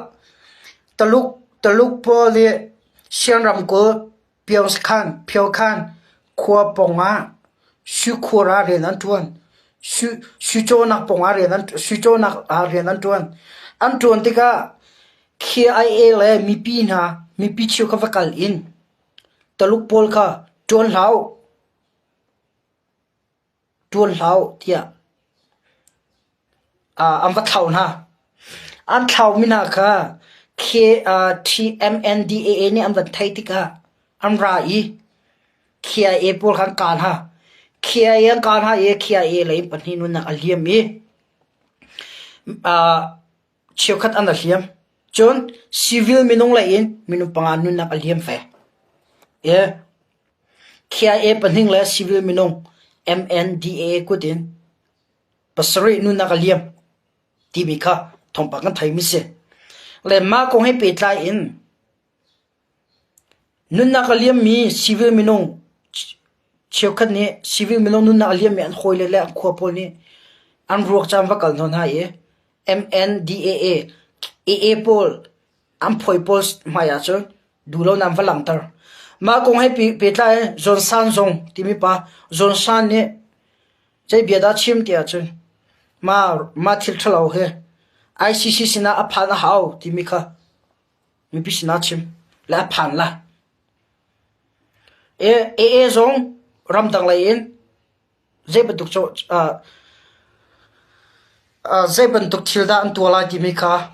Taluk, Taluk pawl nih Shan ramkulh Pyongyang, Pyongyang khua pawng ah suikhur ah rian an ṭuan. Suicawnak pawng ah rian an suicawnak ah rian an ṭuan. An ṭuan tikah KIA le mipi hna, mipi cheu kha va kal in Taluk pawl kha ṭuan hlah u. Ṭuan hlah u tiah an va thlau hna. An thlaumi hna kha TMNDAA nih an van theih tikah an ra i KIA pawl kha an kah hna. KIA an kah hna i KIA lei in pahnih nunnak a liam i cheukhat an a hliam. Cun civil minung lei in minung panga nunnak a liam ve. KIA pahnih le civil minung MNDAA kut in pasarih nunnak a liam timi kha thawngpang kan theimi si. Le mah kong he pehtlai in nunnak a liammi civil minung cheukhat nih civil minung nunnak a liammi an hawile le an khua pawl nih an ruak cu an va kal hnawh hna i MNDAA AA pawl an phawi pawl hmai ahcun duhlonak an va langhter. Mah kong he pehtlai in John San Zong timi pa John San nih zei bia dah a chim ti ahcun mah mah thil ṭhalo hi ICC sinah a phan a hau timi kha mipi sinah chim le a phan lai. AA zong ramdang lei in zei bantuk zei bantuk thil dah an tuah lai timi kha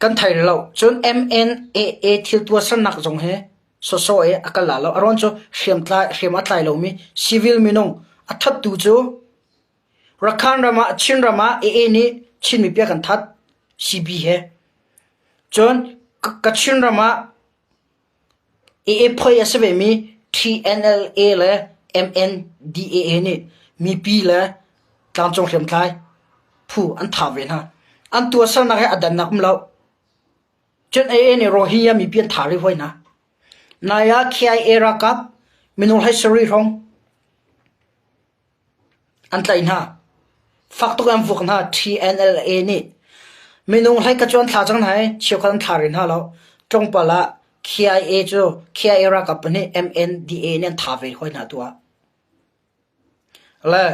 kan thei rih lo. Cun MNAA thil tuahsernak zong hi sawsawh i a kal la lo. A ruang cu hriamtlai hriam a tlai lomi civil minung a thattu cu Rakhan ram ah Chin ram ah AA nih Chin mipi a kan that CB he. Cun Kachin ram ah AA phoi a si vemi TNLA le MNDAA nih mipi le tlangcung hriamtlai phu an thah ve hna. An tuahsernak he a dannak um lo. Cun AA nih Rohingya mipi an thah rih hoi hna. Nai ah KIA ralkap minung hlei sarih hrawng An tlaih hna. Fak tuk in an vuk hna. TNLA nih minung hlei ka cu an thla cang hna i cheukhat an thla rih hna lo. Tlawmpal ah KIA cu KIA ralkap pahnih MNDA nih an tha ve hoi hna tu ah. Le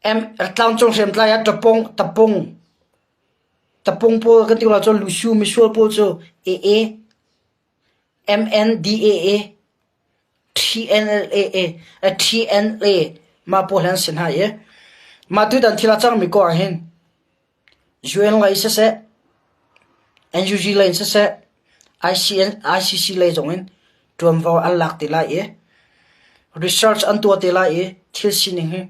M tlangcung hriamtlai ah tapung tapung tapung pawl kan ti ko la cun lusu misual pawl cu AA MNDAA TNLAA TNA mah pawl hi an si hna i mah tutan thil a cangmi kong ah hin UN lei siseh NUG lei in siseh ICN ICC lei zong in ṭuanvo an lak te lai i research an tuah te lai i thil sining hi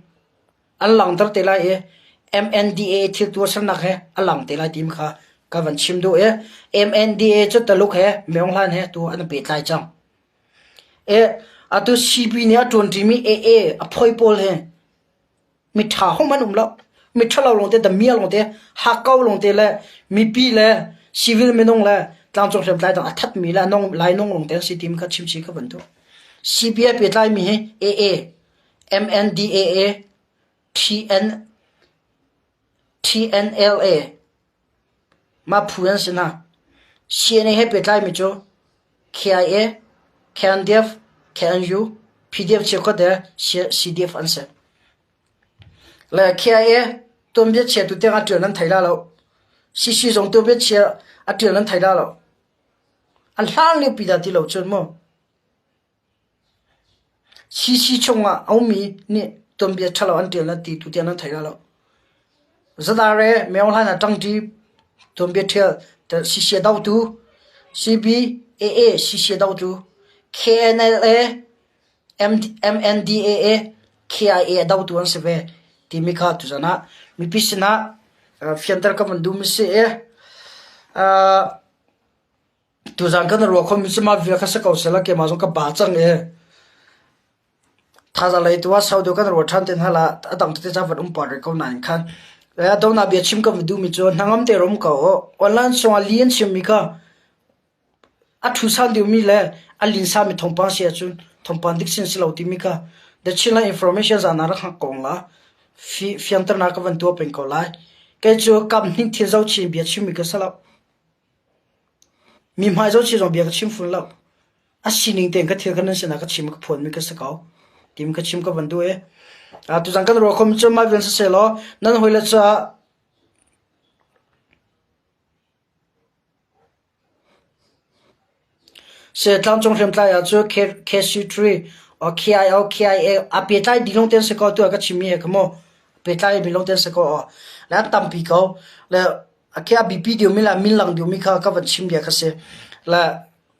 an langhter te lai i MNDA thil tuahsernak he a lang te lai timi kha ka van chim duh i MNDA cu Taluk he Myeong Hlan he tu an pehtlai cang. E atu CB nih a ṭuanṭimi AA a phoi pawl he miṭha hom an um lo. Miṭhalo lawngte damia lawngte hakkau lawngte le mipi le civil minung le tlangcung hriamtlai dang a thatmi le anong lainawng lawngte an si timi kha chimchih ka van duh. CB a pehtlaimi hi AA MNDAA, TN, TNLA mah phu an si hna. CNA he pehtlaimi cu KIA, KNDF, KNU, PDF cheukhat he CDF an si. Le KIA tuanbia chiatu tiang a ṭial nan thei la lo. CC zong tuanbia chia a ṭial nan thei la lo. An hlang lio pi dah ti lo cun mu. CC chungah a ummi nih tuanbia ṭhalo an ṭial na ti tutiang nan thei lai lo. Zadare Myo Hlan ah ṭangṭi tuanbia ṭhial CC a dotu, CB, AA CC a dotu, KNLA, MNDAA, KIA a dotu an si ve timi kha tuzan ah mipi sinah fianter ka van duhmi si i Tuzaan kan ruah khomi cu mah vial kha si ko sehla keimah zong ka ba cang i thazaang lei tu ah sau deuh kan ruah ṭhan te hna la a dang tete ca van um pah rih ko nain khan a donak bia chim ka van duhmi cu hnangam te rum ko online chungah li an chimmi kha a ṭhu san deuhmi le a linsami thawngpang si ahcun thawngpang dik sin si lo timi kha The Chinland Information zan ah rak hngak ko la fianternak ka van tuah peng ko lai kei cu kam hnih thil zoh chin bia chimmi ka si lo. Mi hmai zohchih zong bia ka chim fawn lo. A sining tein ka thil kha nan sinah ka chim ka phuanmi ka si ko. Tim ka chim ka van duh i. Tuzan kan ruah khomi cu mah vial siseh law nan hawile caah Se tlangcung hriamtlai ah cu KC3 or KIO KIA a pehtlai dih lawng te an si ko tu ah ka chimmi he kha mu pehtlai mi lawng te an si ko le an tampi ko le A khi a biapi deuhmi le a min lang deuhmi kha ka van chim bia kha si. Le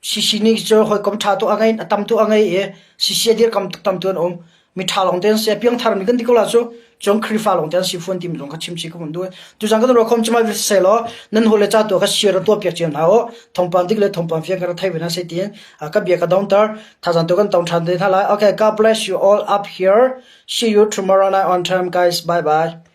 CC nih cu hawikom ṭha tuk a ngei, a tam tuk a ngei i CC a dirkam tuk tam tu an um. Mi ṭha lawng te an si. A piangthar mi kan ti ko la cu cun Khrihfa lawng te an si fawn timi zong kha chim chih ka van duh. Tuzan kan ruah khom cu mai seh law nan hawile ca tu kha share tuah piak cio hna u. Thawngpang dik le thawngpang fiang kan thei ve hna seh tiin ka bia ka dongter. Thazang tu kan tong ṭhan te hna lai. Okay, God bless you all up here. See you tomorrow night on time guys. Bye bye.